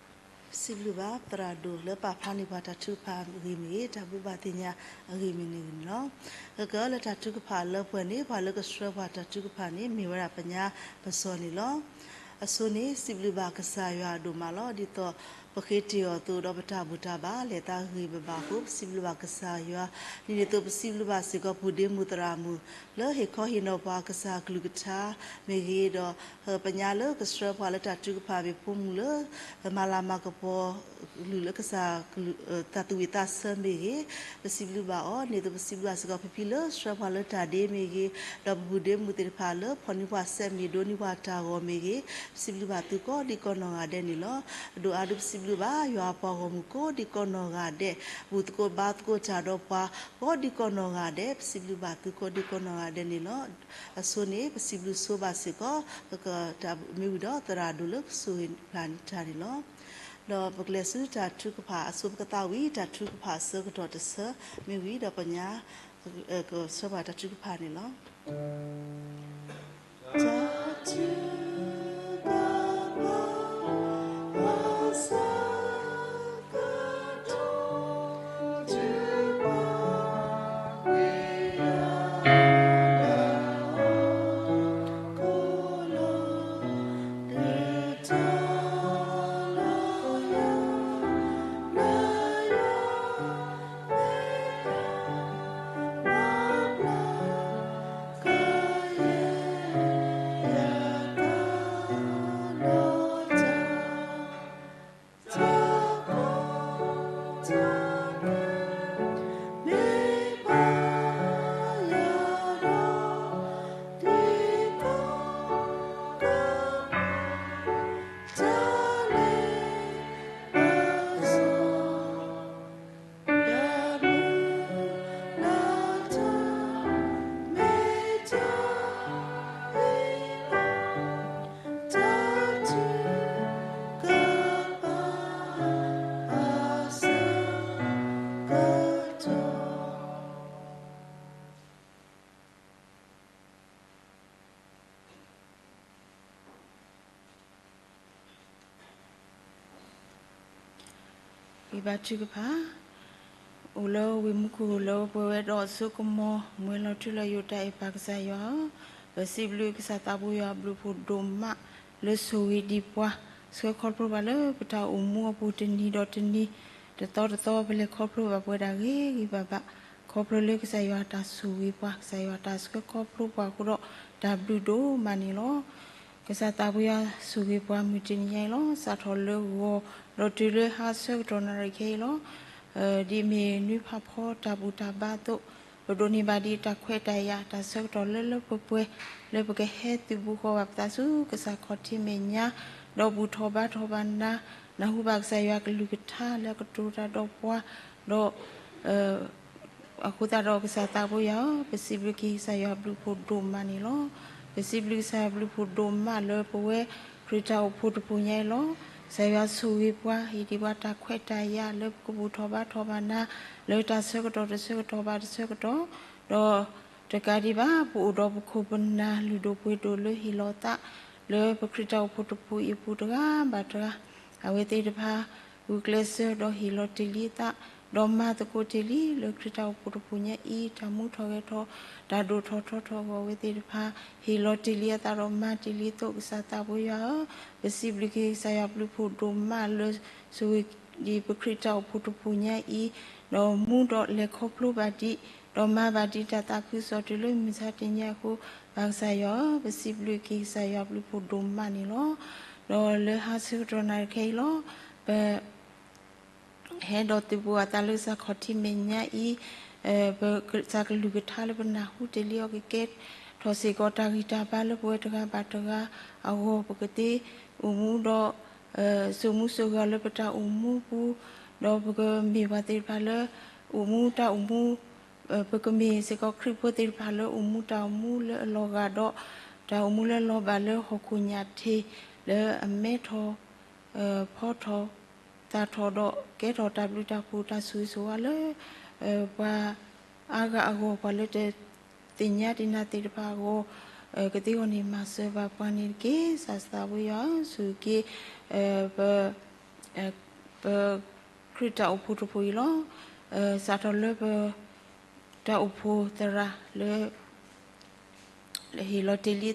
ၤ. ပစံးဘျုးဘၣ် သရၣ်ဒိၣ်လၢပာ်ဖျါန့ၢ်ပှၤတၢ်ထုကဖၣ်အဂ့ၢ်မ့ၢ်ဂ့ၤ တၢ်ဘိးဘၣ်သ့ၣ်ညါအဂ့ၢ်မ့ၢ်ဂ့ၤန့ၣ်လီၤ. ကကလၢတၢ်ထုကဖၣ်အလၢပှဲၤန့ၣ် ပှၤလၢကဆှၢပှၤတၢ်ထုကဖၣ်န့ၣ် မ့ၢ်ဝဲဒၣ်ပညါပစီၤန့ၣ်လီၤ. အဆိန့ၣ် စံးဘျုးဘၣ်ကစၢ်ယွၤအဒိၣ်မးလီၤ. ဒ်သိးပဃ့တ့ၢ်အီၤအသိးဒီးပတၢ်ဘူၣ်တၢ်ဘါလဲၤသးဂ့ၤဂ့ၤဘၣ်ဘၣ်အဃိ ပစံးဘျုးဘၣ်ကစၢ်ယွၤ ဒ်န့ၣ်အသိးပစံးဘျုးဘၣ်စ့ၢ်ကီး ပုၢ်ဒ့မုၣ်သရၣ်မုၣ် လၢဟ့ၣ်ခီဟ့ၣ်နီၤပှၤကစၢ်ကလုၢ်ကထါမ့ၢ်ဂ့ၤဒီး ပညါလၢကဆှၢပှၤလၢတၢ်ထုကဖၣ်မ့ၢ်ဂ့ၤ ဖိမုၣ်လၢ မၤလၤမၤကပီၤကလုၢ်လၢကစၢ်ကလုၢ် သးသူၣ်ဝံၣ်သးဆၢမ့ၢ်ဂ့ၤ ပစံးဘျုးဘၣ်အီၤ ဒ်သိးပစံးဘျုးဘၣ်စ့ၢ်ကီး ဖံဖံလၢဆှၢပှၤလၢတၢ်ဒ့မ့ၢ်ဂ့ၤ ဒီးပပုၢ်ဒ့မုၣ်သ့ၣ်တဖၣ်လၢဖီၣ်န့ၢ်ပှၤစဲးမ့ၢ်ဒိးန့ၢ်ပှၤတၢ်ဂီၤမ့ၢ်ဂ့ၤ ပစံးဘျုးဘၣ်သုကိးဒံးကိးနီၢ်ဂၤဒဲးန့ၣ်လီၤ. အဒိၣ်အါဒုးပစံးဘျုးဘၣ် ယွၤအပှၤဂီၢ်မုၢ်ကိးဒံးကိးနီၢ်ဂၤဒဲး ဘူၣ်သကိးဘါသကိးတၢ်ဒီးပှၤ ကိးဒံးကိးနီၢ်ဂၤဒဲး ပစံးဘျုးဘၣ်သုကိးဒံးကိးနီၢ်ဂၤဒဲးန့ၣ်လီၤ. အဆိန့ၣ် ပစံးဘျုးဆိဘၣ်စ့ၢ်ကီး မ့ၢ်ဝံၤဒီးသရၣ်ဒိၣ်လၢကဆိၣ်ဂ့ၤဖျါန့ၢ်တၢ်န့ၣ်လီၤ. ဒီးပကလဲၤဆူတၢ်ထုကဖၣ်အဆိ ပကသးဝံၣ်တၢ်ထုကဖၣ်အဆၢကတီၢ်တဆၢ မ့ၢ်ဝံၤဒီးပညါ ကဆှၢပှၤတၢ်ထုကဖၣ်န့ၣ်လီၤ. ဝံဘါထုကဖၣ်, အိၣ်လၢဝ့ၢ်မူခိၣ်လၢပှဲၤဝဲဒီးအစိကမီၤ မွဲလီၤထူလီၤယိာ် တၢ်အဲၣ်ပၢ်ကစၢ်ယွၤဧၢ, ပစံးဘျုးကစၢ်သးဘိယွၤဘျုးဖှိၣ်ဒိၣ်မး လၢဆိၣ်ဂ့ၤဒံးပှၤ ဆှၢခီဖျိပှၤလၢပတၢ်အိၣ်မူအပူၤတနံၤဒီးတနံၤ, တသီတသီ ပလဲၤခီဖျိဘၣ်ပဝဲဒၣ်ဂ့ၤဂ့ၤဘၣ်ဘၣ်, ခီဖျိလၢကစၢ်ယွၤတၢ်ဆိၣ်ဂ့ၤပှၤ, ကစၢ်ယွၤတၢ်ဆှၢခီဖျိပှၤအဃိဒီး တၢ်ဘျုးဒိၣ်မးန့ၣ်လီၤ. ကစၢ်သးဘိယွၤဆိၣ်ဂ့ၤပှၤမုၢ်တနံၤညါအံၤလီၤ. စးထီၣ်လၢဂီၤဒီးတုၤလၢဟါဆၢကတီၢ်နၣ်ရံၣ်ခဲအံၤလီၤ. ဒ်မ့ၢ်နွံဖးဖီတၢ်ဘူၣ်တၢ်ဘါအသိး, ပဒိးန့ၢ်ဘၣ်ဒံးတၢ်ခွဲးတၢ်ယာ် တၢ်ဆၢကတီၢ်လၢလၢပှဲၤပှဲၤ လၢပကဟဲသုးဘူးဃီၤဘၣ်ပသးဆူကစၢ်ခီၣ်ထံးမဲာ်ညါ, ဒီးဘူၣ်ထီၣ်ဘါထီၣ်ဘၣ်နၤ, နၢ်ဟူဘၣ်ကစၢ်ယွၤကလုၢ်ကထါလၢအကတိၤတၢ်ဒီးပှၤ, ဒီး အဃိသတးဒီးကစၢ်သးဘိယွၤဧၢ, ပစံးဘျုးက့ၤကစၢ်ယွၤဘျုးဖှိၣ်ဒိၣ်မးန့ၣ်လီၤ. ပစံးဘျုးကစၢ်ယွၤဘျုးဖှိၣ်ဒိၣ်မးလၢပဝဲခရံာ်တၢ်အိၣ်ဖှိၣ်တဖုညါအံၤလီၤ. ကစၢ်ယွၤဆိၣ်ဂ့ၤပှၤ ဟ့ၣ်ဒံးပှၤတၢ်ခွဲးတၢ်ယာ်လၢပကဘူၣ်ထီၣ်ဘါထီၣ်ဘၣ်နၤ လၢတၢ်ဆၢကတီၢ်တဆၢကတီၢ်ဘၣ်တဆၢကတီၢ်, ဒီးတကးဒံးဘၣ် ပအိၣ်ဒီးပခိၣ်ပနၢ်လုၢ်ဒိၣ်ပှ့ၤဒိၣ်လၢဟ့ၣ်လီၤသး လၢပခရံာ်တၢ်အိၣ်ဖှိၣ်တဖုအံၤအပူၤတဂၤဘၣ်တဂၤ, အဝဲသ့ၣ်တဖၣ် ဂုာ်ကျဲးစၢးဒီးဟ့ၣ်လီၤတ့ၢ်လံအသး, ဒီးမၤသကိးတ့ၢ်လံလၢခရံာ်တၢ်အိၣ်ဖှိၣ်တဖုညါအံၤ တၢ်မူထီၣ်ဂဲၤထီၣ်, တၢ်ဒိၣ်ထီၣ်ထီထီၣ်အဂီၢ် အဝဲသ့ၣ်တဖၣ် ဟ့ၣ်လီၤတ့ၢ်လံအသးဒီးမၤတ့ၢ်လံအသိး ကစၢ်သးဘိယွၤဧၢ, ပစံးဘျုးက့ၤကစၢ်ယွၤဘျုးဖှိၣ်ဒိၣ်မးလၢ ဆိၣ်ဂ့ၤဒံးပခရံာ်တၢ်အိၣ်ဖှိၣ်တဖုညါအံၤ, ဒီးမူဒီးလဲၤခီဖျိဘၣ်ဒံး, ဒီးမၤဘၣ်ဒံးတၢ်သးခုကစီၣ်တုၤလၢမုၢ်ဆါတနံၤညါအဃိ, ဘၣ်ကစၢ်ယွၤဧၢ, ပစံးဘျုးက့ၤကစၢ်ယွၤဘျုးဖှိၣ်ဒိၣ်မးန့ၣ်လီၤ. ဒီးလၢဟါဆၢကတီၢ်နၣ်ရံၣ်ခဲအံၤလီၤ, ပ ဟဲဒီးသုးဘူးအသးလၢကစၢ်ခီၣ်ထံးမဲာ်ညါအံၤ, ပကစၢ်ကလုၢ်ကထါလၢပနၢ်ဟူတ့ၢ်လံအီၤ ကကဲထီၣ်စ့ၢ်ကီးတၢ်ဂံၢ်တၢ်ဘါလၢပဝဲတဂၤဘၣ်တဂၤအဂီၢ်, ပကသ့အိၣ်မူဒီး စိာ်မူစိာ်ဂဲၤလၢပတၢ်အိၣ်မူပူၤ, ဒီးပကမ့ၢ်ပှၤသ့ၣ်တဖၣ်လၢ အိၣ်မူတၢ်အိၣ်မူ ပကမ့ၢ်စ့ၢ်ကီးခရံာ်ဖိသ့ၣ်တဖၣ်လၢအိၣ်မူတၢ်အိၣ်မူလၢအလီၤဂာ်ဒီး တၢ်အိၣ်မူလၢအလီၤဘၣ်လၢဟီၣ်ခိၣ်ညၣ်ထံး လၢအမဲထီၣ် ဖီထီၣ် သၣ်ထီၣ်ဒီး ကဲထီၣ်တၢ်ဘျုးတၢ်ဖှိၣ်တၢ်ဆိၣ်ဂ့ၤဆိၣ်ဝါလၢ ပှၤအါဂၤအဂီၢ် ပှၤလၢတသ့ၣ်ညါဒံးနၤသ့ၣ်တဖၣ်အဂီၢ်, ကသ့အဂီၢ်န့ၣ် မၤစၢၤဘၣ်ပှၤန့ၣ်တက့ၢ်. ကစၢ်သးဘိယွၤဧၢ, ဆိၣ်ဂ့ၤက့ၤ ပ ပခရံာ်တၢ်အိၣ်ဖှိၣ်တဖုအံၤလီၤ. စးထီၣ်လၢပ တၢ်အိၣ်ဖှိၣ်သရၣ်လၢ ဟ့ၣ်လီၤတ့ၢ်လံအသးဒီး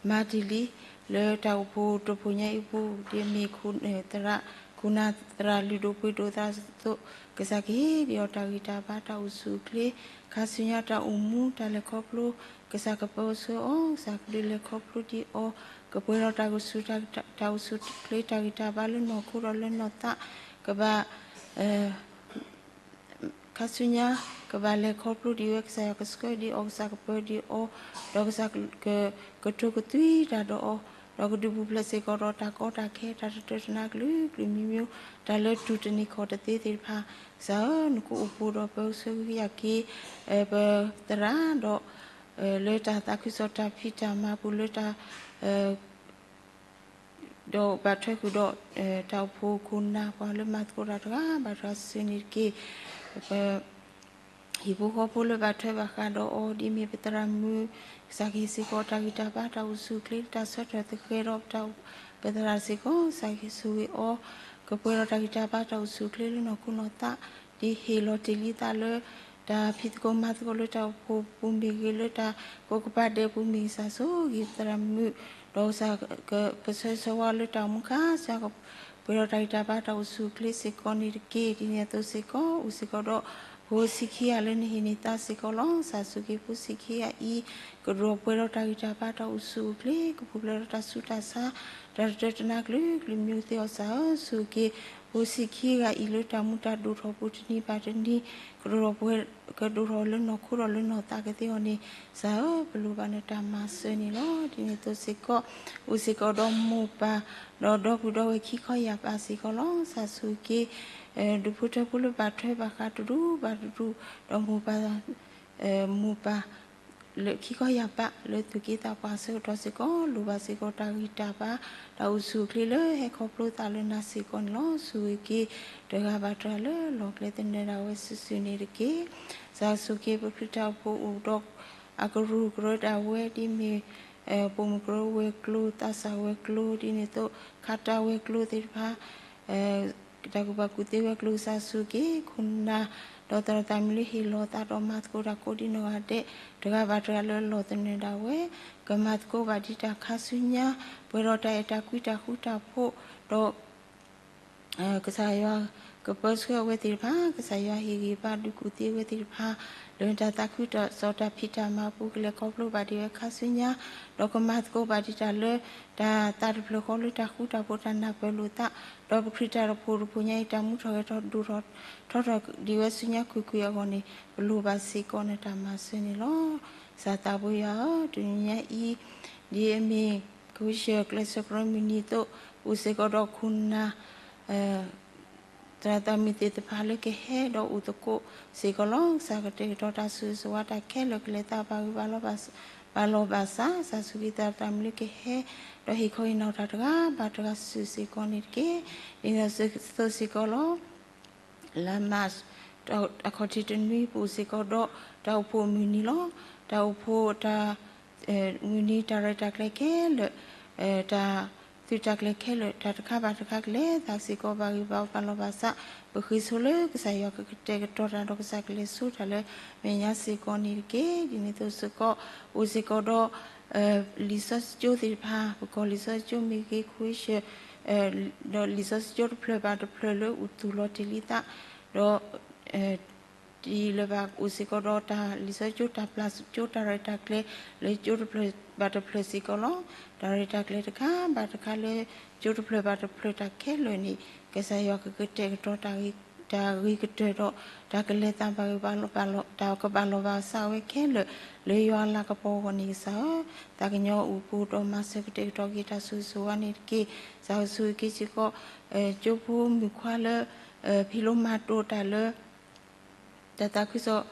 မၤတ့ၢ်လံ လၢတၢ်အိၣ်ဖှိၣ်တဖုညါအံၤအပူၤ ဒ်မ့ၢ်သရၣ်ခိၣ်နၢ်သရၣ်လုၢ်ဒိၣ်ပှ့ၤဒိၣ်သးအသိး, ကစၢ်ကဟ့ၣ်ဒံးအီၤတၢ်ဂံၢ်တၢ်ဘါတၢ်အိၣ်ဆူၣ်အိၣ်ချ့, ခါဆူညါတၢ်အိၣ်မူတၢ်လဲၤခီဖျိ, ကစၢ်ကပၢဆှၢအီၤ, ကစၢ်ကဒုးလဲၤခီဖျိဒံးအီၤ, ကပှဲၤဒီးတၢ်ကဆူၣ် တၢ်အိၣ်ဆူၣ်အိၣ်ချ့တၢ်ဂံၢ်တၢ်ဘါလၢနီၢ်ခိဒီးလၢနီၢ်သး, ကဘၣ် ခါဆူညါ ကဘၣ်လဲၤခီဖျိဒံးဝဲ ကစၢ်ယွၤကဆှၢဒံးအီၤ ကစၢ်ကပၢဒံးအီၤ, ဒီးကစၢ်က ကတိၤကသွံတၢ်ဒီးအီၤ, ဒီးကဒုးပူၤဖျဲးစ့ၢ်ကီးဒီးတၢ်ကီတၢ်ခဲ တၢ်တတၢတနါကလုာ်ကလုာ်မံၤမံၤ, တၢ်လၢတူၢ်တန့ၢ်ခီၣ်တသ့သ့ၣ်တဖၣ်, ကစၢ်ဧၢ နကအိၣ်ဘူးဒီးပဆှၢက့ၤယၤက့ၤ ပသရၣ်ဒီး လၢတၢ်သးခုကစီၣ်တၢ်ဖံးတၢ်မၤပူၤလၢတၢ် ဒီးဘၣ်ထွဲဃုာ်ဒီး တၢ်အိၣ်ဖှိၣ်ခိၣ်နၢ်ပှၤလၢမၤသကိးတၢ်တဂၤဘၣ်တဂၤစုာ်န့ၣ်တက့ၢ်. ပ ဟံၣ်ဖိဃီဖိလၢဘၣ်ထွဲဘၣ်ဃးဒီးအီၤ ဒ်မ့ၢ်ပသရၣ်မုၣ် ကစၢ်ကဟ့ၣ်စ့ၢ်ကီးတၢ်ဂံၢ်တၢ်ဘါတၢ်အိၣ်ဆူၣ်အိၣ်ချ့ တၢ်ဆၢထၢၣ်သဃဲးဒီးပသရၣ်စ့ၢ်ကီး ကစၢ်ကဟ့ၣ်ဆိၣ်ဂ့ၤအီၤ ကပှဲၤဒီးတၢ်ဂံၢ်တၢ်ဘါတၢ်အိၣ်ဆူၣ်အိၣ်ချ့လၢနီၢ်ခိနီၢ်သး ဒ်ဟ့ၣ်လီၤတ့ၢ်လံသးလၢ တၢ်ဖံးသကိးမၤသကိးလၢတၢ်အိၣ်ဖှိၣ်ပူၤမ့ၢ်ဂ့ၤ လၢတၢ်ကိးကပၤဒဲးပူၤမ့ၢ်ဂ့ၤ ကစၢ်ဆိၣ်ဂ့ၤသရၣ်မုၣ် ဒီးကစၢ်ကပၢဆှၢဆၢဝါလၢတၢ်အိၣ်မူခါ ကစၢ်ကပှဲၤဒီးတၢ်ဂံၢ်တၢ်ဘါတၢ်အိၣ်ဆူၣ်အိၣ်ချ့စ့ၢ်ကီးန့ၣ်တက့ၢ်. ဒ်န့ၣ်အသိးစ့ၢ်ကီး အိၣ်စ့ၢ်ကီးဒီး ဖိဆံခံဂၤလၢနဟ့ၣ်န့ၢ်သါစ့ၢ်ကီးလီၤ. ကစၢ်ဆိၣ်ဂ့ၤဖိဆံခံဂၤအံၤ ကဒိးပှဲၤဒီးတၢ်ဂံၢ်တၢ်ဘါတၢ်အိၣ်ဆူၣ်အိၣ်ချ့ ကပူၤဖျဲးဒီးတၢ်ဆူးတၢ်ဆါ တၢ်တတၢတနါကလုာ်ကလုာ်မံၤသ့ၣ်အီၤ ကစၢ်ဧၢ ဆိၣ်ဂ့ၤက့ၤ ဖိဆံခံဂၤအံၤလၢတၢ်မူတၢ်ဒိၣ်ထီၣ်ပူၤတနံၤဘၣ်တနံၤ ကဒိၣ်ထီၣ်ပှဲၤ ကဒိၣ်ထီၣ်လၢနီၢ်ခိဒီးလၢနီၢ်သးကသ့အီၤန့ၣ် ကစၢ်ဧၢ ပလိၣ်ဘၣ်နတၢ်မၤစၢၤန့ၣ်လီၤ. ဒ်န့ၣ်အသိးစ့ၢ်ကီး အိၣ်စ့ၢ်ကီးဒီးမိၢ်ပၢ် ဒီးဒီပုၢ်ဒီဝဲၢ်ခံခီယၢ်ပၤစ့ၢ်ကီးလီၤ. ကစၢ်ဆိၣ်ဂ့ၤက့ၤ ဒူၣ်ဖိထၢဖိလၢဘၣ်ထွဲဘၣ်ဃးတဒူၣ်ဘၣ်တဒူၣ် ဒီးမိၢ်ပၢ် မိၢ်ပၢ် လၢခံခီယၢ်ပာ်လၢသုးက့သးပှၢ်ဆၢကတီၢ်စ့ၢ်ကီး လိၣ်ဘၣ်စ့ၢ်ကီးတၢ်ဂံၢ်တၢ်ဘါ တၢ်အိၣ်ဆူၣ်အိၣ်ချ့လၢဟဲခီဖျိသးလၢနၤစ့ၢ်ကီးန့ၣ်လီၤ. ဆိၣ်ဂ့ၤက့ၤတဂၤဘၣ်တဂၤလၢလီၢ်ကျဲသနၢၤဒၣ်ဝဲစုာ်စုာ်န့ၣ်တက့ၢ်. စၢ်ဆိၣ်ဂ့ၤက့ၤပခရံာ်တၢ်အိၣ်ဖှိၣ်အိၣ်ဒီး အကရူၢ်ကရၢဒၣ်ဝဲဒ်မ့ၢ် ပိာ်မုၣ်ကရၢဝဲၤကျိၤ သးစၢ်ဝဲၤကျိၤ ဒ်န့ၣ်အသိး ခါတၢ်ဝဲၤကျိၤသ့ၣ်တဖၣ် တၢ်ကူၣ်ဘၣ်ကူၣ်သ့ဝဲၤကျိၤ စၢ်ဆိၣ်ဂ့ၤက့ၤခိၣ်နၢ် ဒီးသရၣ်သးမုၢ်လၢဟ့ၣ်လီၤသးဒီးမၤသကိးတၢ်ကိးဒ်နီၢ်ဂၤဒဲး တဂၤဘၣ်တဂၤလၢလီၢ်သနၢၤဒၣ်ဝဲ ကမၤသကိးဘၣ်ဒ်တၢ်ခါဆူညါ ပှဲၤဒီးတၢ်အဲၣ်တၢ်ကွံတၢ်ဃူတၢ်ဖိး ဒီး ကစၢ်ယွၤ ကပၢဆှၢအဝဲသ့ၣ်တဖၣ် ကစၢ်ယွၤဟ့ၣ်ဂံၢ်ဘါဒုးကူၣ်သ့အဝဲသ့ၣ်တဖၣ် လၢတၢ်သးခုကစီၣ်တၢ်ဖံးတၢ်မၤအပူၤ ကလဲၤခီဖျိဘၣ်ဒံးဝဲခါဆူညါ ဒီးကမၤသကိးဘၣ်ဒံးတၢ်လၢ တၢ်သးတဖျၢၣ်ဃီလၢတၢ်ဃူတၢ်ဖိးတၢ်နၢ်ပၢၢ်လိာ်သး ဒီးပခရံာ်တၢ်အိၣ်ဖှိၣ်တဖုညါအံၤ တၢ်မူထီၣ်ဂဲၤထီၣ်ဒိၣ်ထီၣ်ထီထီၣ်ဒံးဝဲဆူညါကွ့ၢ်ကွ့ၢ်အဂီၢ်န့ၣ် ပလိၣ်ဘၣ်စ့ၢ်ကီးနတၢ်မၤစၢၤန့ၣ်လီၤ. ကစၢ်သးပှၢ်ယွၤဧၢ, တနံၤညါအံၤ ဒ်အမ့ၢ် ကဝံၡၢၣ်ကျဲးစၢးကရၢမုၢ်နံၤအသိး အိၣ်စ့ၢ်ကီးဒီးခိၣ်နၢ် သရၣ်သးမုၢ်သ့ၣ်တဖၣ်လၢကဟဲဒီးအိၣ်သကိးစ့ၢ်ကီးလီၤ. ကစၢ်ကတဲာ်ကတီၤတၢ်ဆိၣ်ဂ့ၤဆိၣ်ဝါတၢ်ခဲလၢာ် ကလဲၤသးဘၣ်ဂ့ၤဘၣ်လီၤဘၣ်စး, စၢ်ဆိၣ်ဂ့ၤသရၣ်သးမုၢ်လၢကဟဲ ဒီးဟ့ၣ်ခီဟ့ၣ်နီၤတၢ်တဂၤဘၣ်တဂၤစုာ်စ့ၢ်ကီးန့ၣ်တက့ၢ်. ဒ်န့ၣ်အသိးစ့ၢ်ကီးလီၤ. လါမၢ်ၡး အခီၣ်ထံးတနွံပူၤစ့ၢ်ကီးဒီး တၢ်အိၣ်ဖှိၣ်မုၢ်နံၤလီၤ. တၢ်အိၣ်ဖှိၣ်တၢ် မုၢ်နံၤတၢ်ရဲၣ်တၢ်ကျဲၤခဲလၢာ် တၢ်သုးတၢ်ကျဲၤခဲလၢာ် တၢ်တခါဘၣ်တခါကလဲၤသးစ့ၢ်ကီးဘၣ်ဂ့ၤဘၣ်ဘၣ်လီၤဘၣ်စး, ပဃ့ဆိလၢကစၢ်ယွၤကကတဲာ်ကတီၤတၢ်ဒီးကစၢ်ကလဲၤဆိတၢ်လၢမဲာ်ညါစ့ၢ်ကီးန့ၣ်တက့ၢ်. ဒ်န့ၣ်အသိးစ့ၢ်ကီး အိၣ်စ့ၢ်ကီးဒီး လံာ်စီဆှံကၠိသ့ၣ်တဖၣ် ပကီၢ်လံာ်စီဆှံကၠိမ့ၢ်ဂ့ၤ ခဝ့ၡၢၣ် ဒီးလံာ်စီဆှံကၠိတဖျၢၣ်ဘၣ်တဖျၢၣ်လၢအိၣ်သူၣ်လီၤတ့ၢ်လံသး ဒီး တယံာ်လၢၤဘၣ်အိၣ်စ့ၢ်ကီးဒီးတၢ်လံာ်စီဆှံကၠိတၢ်ပျၢ်ကၠိတၢ်ရဲၣ်တၢ်ကျဲၤလၢကၠိတဖျၢၣ်ဘၣ်တဖျၢၣ်စ့ၢ်ကီးလီၤ. တၢ်ရဲၣ်တၢ်ကျဲၤတခါဘၣ်တခါလၢကၠိတဖျၢၣ်ဘၣ်တဖျၢၣ်တၢ်ခဲလၢာ်န့ၣ် ကစၢ်ယွၤကကတဲာ်ကတီၤ တၢ်ဂ့ၤကတၢၢ်ဒီး တၢ်ကလဲၤသးဘၣ်ဂ့ၤဘၣ်လီၤ တၢ်ကဘၣ်လီၤဘၣ်စးဝဲခဲလၢာ် လၢယွၤအလၤကပီၤအဂီၢ်န့ၣ်ကစၢ်ဧၢ, သးကညီအိၣ်ဖှိၣ်ဒီးမၤစၢၤကတဲာ်ကတီၤက့ၤတၢ်ဆိၣ်ဂ့ၤဆိၣ်ဝါန့ၣ်တက့ၢ်. စၢ်ဆိၣ်ဂ့ၤက့ၤစ့ၢ်ကီး ကၠိဖိမုၣ်ခွါလၢ ဖံးလိမၤတိၤတၢ်လၢ တၢ်သးခုကစီၣ်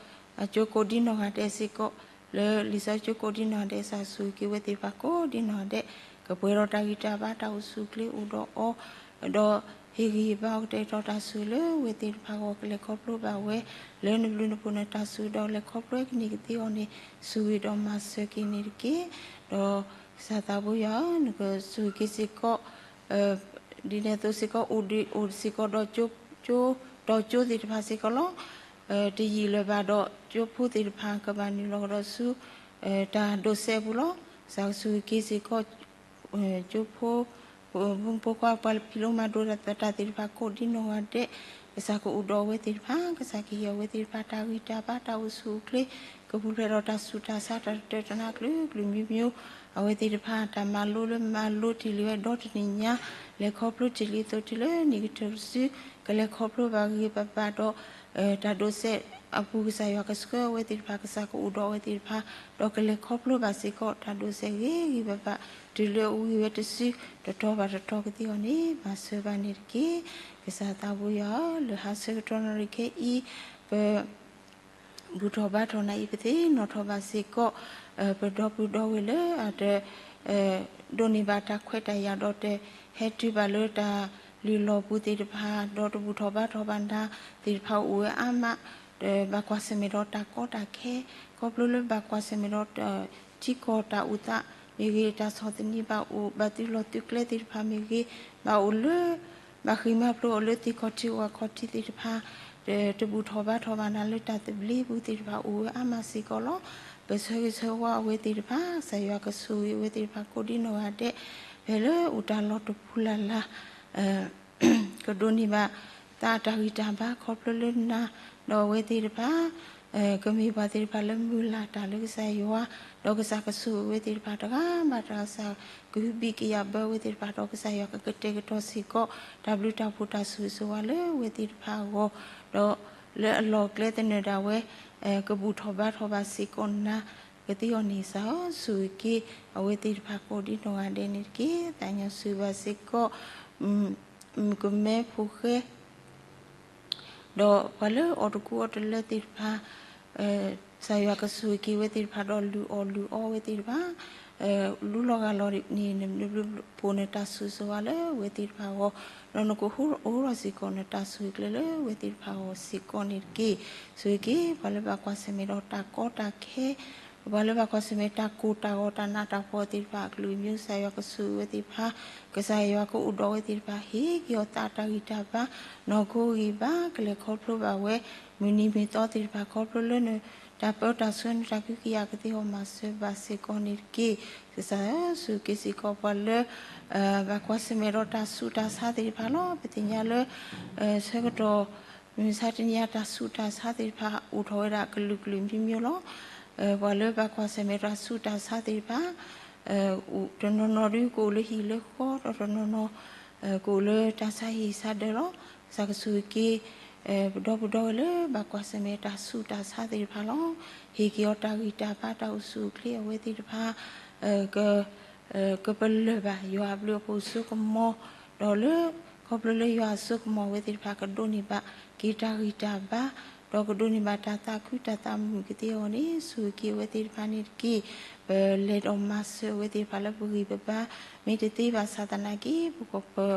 အကၠိကိးဒ်နီၢ်ဂၤဒဲးစ့ၢ်ကီး လၢလံာ်စီဆှံကၠိကိးဒ်နီၢ်ဂၤဒဲး စၢ်ဆိၣ်ဂ့ၤက့ၤဝဲသ့ၣ်တဖၣ်ကိးဒ်နီၢ်ဂၤဒဲး ကပှဲၤဒီးတၢ်ဂံၢ်တၢ်ဘါတၢ်အိၣ်ဆူၣ်အိၣ်ချ့အိၣ်ဒီးအီၤ ဒီးဟ့ၣ်ဂံၢ်ဟ့ၣ်ဘါအီၤကတဲာ်ကတီၤတၢ်ဆိၣ်ဂ့ၤလၢဝဲသ့ၣ်တဖၣ်အဂီၢ် ကလဲၤခီဖျိဘၣ်ဝဲ လၢနဘျုးနဖှိၣ်နတၢ်ဆိၣ်ဂ့ၤဒီးကလဲၤခီဖျိကန့ၢ်ကသ့အီၤန့ၣ် ဆိၣ်ဂ့ၤဒီးမၤစၢၤက့ၤန့ၣ်တက့ၢ်. ဒီးကစၢ်သးဘိယွၤဧၢ, နကဆိၣ်ဂ့ၤက့ၤစ့ၢ်ကီး ဒ်န့ၣ်အသိးစ့ၢ်ကီး အိၣ်ဒံးအိၣ်စ့ၢ်ကီးဒီးကၠိ ကၠိ ဒီးကၠိသ့ၣ်တဖၣ်စ့ၢ်ကီးလီၤ. တယံာ်လၢၤဘၣ်ဒီးကၠိဖိသ့ၣ်တဖၣ်ကဘၣ်နုာ်လီၤကဒီးဆူ တၢ်ဒိးစဲးအပူၤလီၤ. ကစၢ်ကဆိၣ်ဂ့ၤက့ၤစ့ၢ်ကီး ကၠိဖိ ဖိမုၣ်ဖိခွါ ပှၤဖံးလိမၤဒိးတၢ်သတးသ့ၣ်တဖၣ်ကိးဒ်နီၢ်ဂၤဒဲး ကစၢ်ကအိၣ်ဒီးအဝဲသ့ၣ်တဖၣ် ကစၢ်ကဟ့ၣ်အဝဲသ့ၣ်တဖၣ်တၢ်ဂံၢ်တၢ်ဘါတၢ်အိၣ်ဆူၣ်အိၣ်ချ့ ကပူၤဖျဲးဒီးတၢ်ဆူးတၢ်ဆါတၢ်တတၢတနါကလုာ်ကလုာ်မံၤမံၤ အဝဲသ့ၣ်တဖၣ်တၢ်မၤလိလၢမၤလိတ့ၢ်လံဝဲဒီတနံၣ်ညါ လဲၤခီဖျိတ့ၢ်လံအသိးတုၤလၢနံၣ်ကတၢၢ်တစု ကလဲၤခီဖျိဘၣ်ဂ့ၤဂ့ၤဘၣ်ဘၣ်ဒီး တၢ်ဒိးစဲးအပူၤ ကစၢ်ယွၤကဆှၢအဝဲသ့ၣ်တဖၣ် ကစၢ်ကအိၣ်ဒီးအဝဲသ့ၣ်တဖၣ် ဒီးကလဲၤခီဖျိဘၣ်စ့ၢ်ကီး တၢ်ဒိးစဲးဂ့ၤဂ့ၤဘၣ်ဘၣ် တုၤလၢအဝံၤဝဲတစု တတီၤဘၣ်တတီၤကသ့အီၤန့ၣ် မၤစၢၤဘၣ်န့ၣ်တက့ၢ်. ကစၢ်သးဘိယွၤဧၢ, လၢဟါဆၢကတီၢ်နၣ်ရံၣ်ခဲအံၤ ပ ဘူၣ်ထီၣ်ဘါထီၣ်နၤအံၤ ပသ့ၣ်နီၣ်ထီၣ်ဘၣ်စ့ၢ်ကီး ပဒီပုၢ်ဒီဝဲၢ်လၢအတ ဒိးန့ၢ်ဘၣ်တၢ်ခွဲးတၢ်ယာ်ဒီးတဟဲတုၤဘၣ်လၢတၢ်လုၢ်လီၢ်ပူၤသ့ၣ်တဖၣ် ဒီးတဘူၣ်ထီၣ်ဘါထီၣ်ဘၣ်နၤသ့ၣ်တဖၣ်အိၣ်ဝဲအါမး ဘၣ်ကွၢ်ဆၢၣ်မဲာ်ဒီးတၢ်ကီတၢ်ခဲ ခီဖျိလၢဘၣ်ကွၢ်ဆၢၣ်မဲာ်ဒီး ထံကီၢ်တၢ်အိၣ်သးမ့ၢ်ဂ့ၤ တၢ်ဆီၣ်သနံးဘၣ်အိၣ် ဘၣ်သုးလီၢ်သုးကျဲသ့ၣ်တဖၣ်မ့ၢ်ဂ့ၤ ဘၣ်အိၣ်လၢ ဘၣ်ဃ့ၢ်မှံဟးဖျိးအီၤလၢသ့ၣ်ခီၣ်ထံးဝၣ်ခီၣ်ထံးသ့ၣ်တဖၣ် တဘူၣ်ထီၣ်ဘါထီၣ်ဘၣ်နၤလၢတၢ်သဘျ့ပူၤသ့ၣ်တဖၣ်အိၣ်ဝဲအါမးစ့ၢ်ကီးလီၤ. ပဆၢဂ့ၤဆၢဝါအဝဲသ့ၣ်တဖၣ် ကစၢ်ယွၤကဆိၣ်ဂ့ၤအဝဲသ့ၣ်တဖၣ်ကိးဒ်နီၢ်ဂၤဒဲး ဖဲလၢအိၣ်တၢ်လီၢ်တပူၤလၢ်လၢ် ကဒိးန့ၢ်ဘၣ်သးတၢ်ဂံၢ်တၢ်ဘါခီဖျိလၢနၤ ဒီးအဝဲသ့ၣ်တဖၣ် ကမ့ၢ်ပှၤသ့ၣ်တဖၣ်လၢမုၢ်လၢ်တၢ်လၢကစၢ်ယွၤ ဒီးကစၢ်ကဆိၣ်ဂ့ၤအဝဲသ့ၣ်တဖၣ်တဂၤဘၣ်တဂၤ ကစၢ်ကဟုဘံၣ်ကယာ်ဘၢအဝဲသ့ၣ်တဖၣ် ဒီးကစၢ်ယွၤကကတဲာ်ကတီၤစ့ၢ်ကီး တၢ်ဘျုးတၢ်ဖှိၣ်တၢ်ဆိၣ်ဂ့ၤဆိၣ်ဝါလၢအဝဲသ့ၣ်တဖၣ်အဂီၢ် ဒီးလၢအလီၢ်ကျဲသနၢၣ်ဒၣ်ဝဲ ကဘူၣ်ထီၣ်ဘါထီၣ်ဘၣ်စ့ၢ်ကီးနၤ ကသ့အီၤန့ၣ် ကစၢ်ဧၢ ဆိၣ်ဂ့ၤက့ၤအဝဲသ့ၣ်တဖၣ်ကိးဒ်နီၢ်ဂၤဒဲးန့ၣ်တက့ၢ်. သးကညီၤဆူၣ်ဘၣ်စ့ၢ်ကီး မုၣ်ကမဲဖိဃဲ ဒီးပှၤလၢအီၣ်တကူအီတလၢသ့ၣ်တဖၣ် ကစၢ်ယွၤကဆိၣ်ဂ့ၤက့ၤဝဲသ့ၣ်တဖၣ်ဒီးလုၢ်အီၣ်လုၢ်အီဝဲသ့ၣ်တဖၣ်, လူလီၤဂာ်လီၤန့ၣ် နဘျုးနဖှိၣ်နတၢ်ဆိၣ်ဂ့ၤဆိၣ်ဝါလၢအဝဲသ့ၣ်တဖၣ်အဂီၢ်, ဒီးနကအိးထီၣ်စ့ၢ်ကီးနတၢ်ဆိၣ်ဂ့ၤကျဲလၢအဝဲသ့ၣ်တဖၣ်အဂီၢ်စ့ၢ်ကီးန့ၣ်တက့ၢ်. ဆိၣ်ဂ့ၤက့ၤ ပှၤလၢဘၣ်ကွၢ်ဆၢၣ်မဲာ်ဒီးတၢ်ကီတၢ်ခဲ ပှၤလၢဘၣ်ကွၢ်ဆၢၣ်မဲာ်တၢ်ကိၢ်တၢ်ဂီၤတၢ်နးတၢ်ဖှီၣ်သ့ၣ်တဖၣ်အကလုာ်ကမျၢၢ် ကစၢ်ယွၤကဆိၣ်ဂ့ၤဝဲသ့ၣ်တဖၣ်, ကစၢ်ယွၤကအိၣ်ဒီးဝဲသ့ၣ်တဖၣ် ဟ့ၣ်က့ၤအီၤသးတၢ်ဂံၢ်တၢ်ဘါ, နီၢ်ခိဂံၢ်ဘါ ကလဲၤခီဖျိဘၣ်ဝဲ မုၢ်နံၤမုၢ်သီသ့ၣ်တဖၣ် ခီဖျိလၢနတၢ်ပၢတၢ်ဆှၢနတၢ်ကဟုကယာ်ကသ့အီၤမၤစၢၤဘၣ်စ့ၢ်ကီးန့ၣ်တက့ၢ်. ကစၢ်ဧၢ ဆိၣ်ဂ့ၤက့ၤစ့ၢ်ကီးပှၤလၢ ဘၣ်ကွၢ်ဆၢၣ်မဲာ်ဒီးတၢ်ဆူးတၢ်ဆါသ့ၣ်တဖၣ်လီၤ. ပသ့ၣ်ညါလၢ ဆၢကတီၢ် မုၢ်မဆါတနံၤအံၤ တၢ်ဆူးတၢ်ဆါသ့ၣ်တဖၣ် အိၣ်ထီၣ်ဝဲဒၣ်ကလုာ်ကလုာ်မံၤမံၤလီၤ. ပှၤလၢဘၣ်ကွၢ်ဆၢၣ်မဲာ်တၢ်ဆူးတၢ်ဆါသ့ၣ်တဖၣ် တနီၤနီၤဒုးကအိၣ်လၢဟံၣ်လၢဃီ ဒီးတနီၤနီၤ ကအိၣ်လၢတၢ်ဆါဟံၣ်ဆါဒၢးလီၤ. ကစၢ်ကဆိၣ်ဂ့ၤက့ၤ ပဒီပုၢ်ဒီဝဲၢ်လၢဘၣ်ကွၢ်ဆၢၣ်မဲာ်တၢ်ဆူးတၢ်ဆါသ့ၣ်တဖၣ်လီၤ. ဟ့ၣ်က့ၤအီၤတၢ်ဂံၢ်တၢ်ဘါ တၢ်အိၣ်ဆူၣ်အိၣ်ချ့အဝဲသ့ၣ်တဖၣ် က ကပလၢၢ်ဘၣ်ယွၤအဘျုးအဖှိၣ်အစိကမီၤ, ဒီးလၢ ခီဖျိလၢယွၤအစိကမီၤအဝဲသ့ၣ်တဖၣ် ကဒိးန့ၢ်ဘၣ်က့ၤတၢ်ဂံၢ်တၢ်ဘါ, ဒီးကဒိးန့ၢ်ဘၣ်တၢ်သးခုတၢ်သးမုာ်ကသ့အဂီၢ်န့ၣ် ဆိၣ်ဂ့ၤက့ၤအဝဲသ့ၣ်တဖၣ်န့ၣ်တက့ၢ်. ပလဲၤဒီးမၤစၢၤအဝဲသ့ၣ်တဖၣ်လၢပဂံၢ်ပဘါ မ့ၢ်တသ့ဘၣ်ဆၣ်သနာ်က့ ပက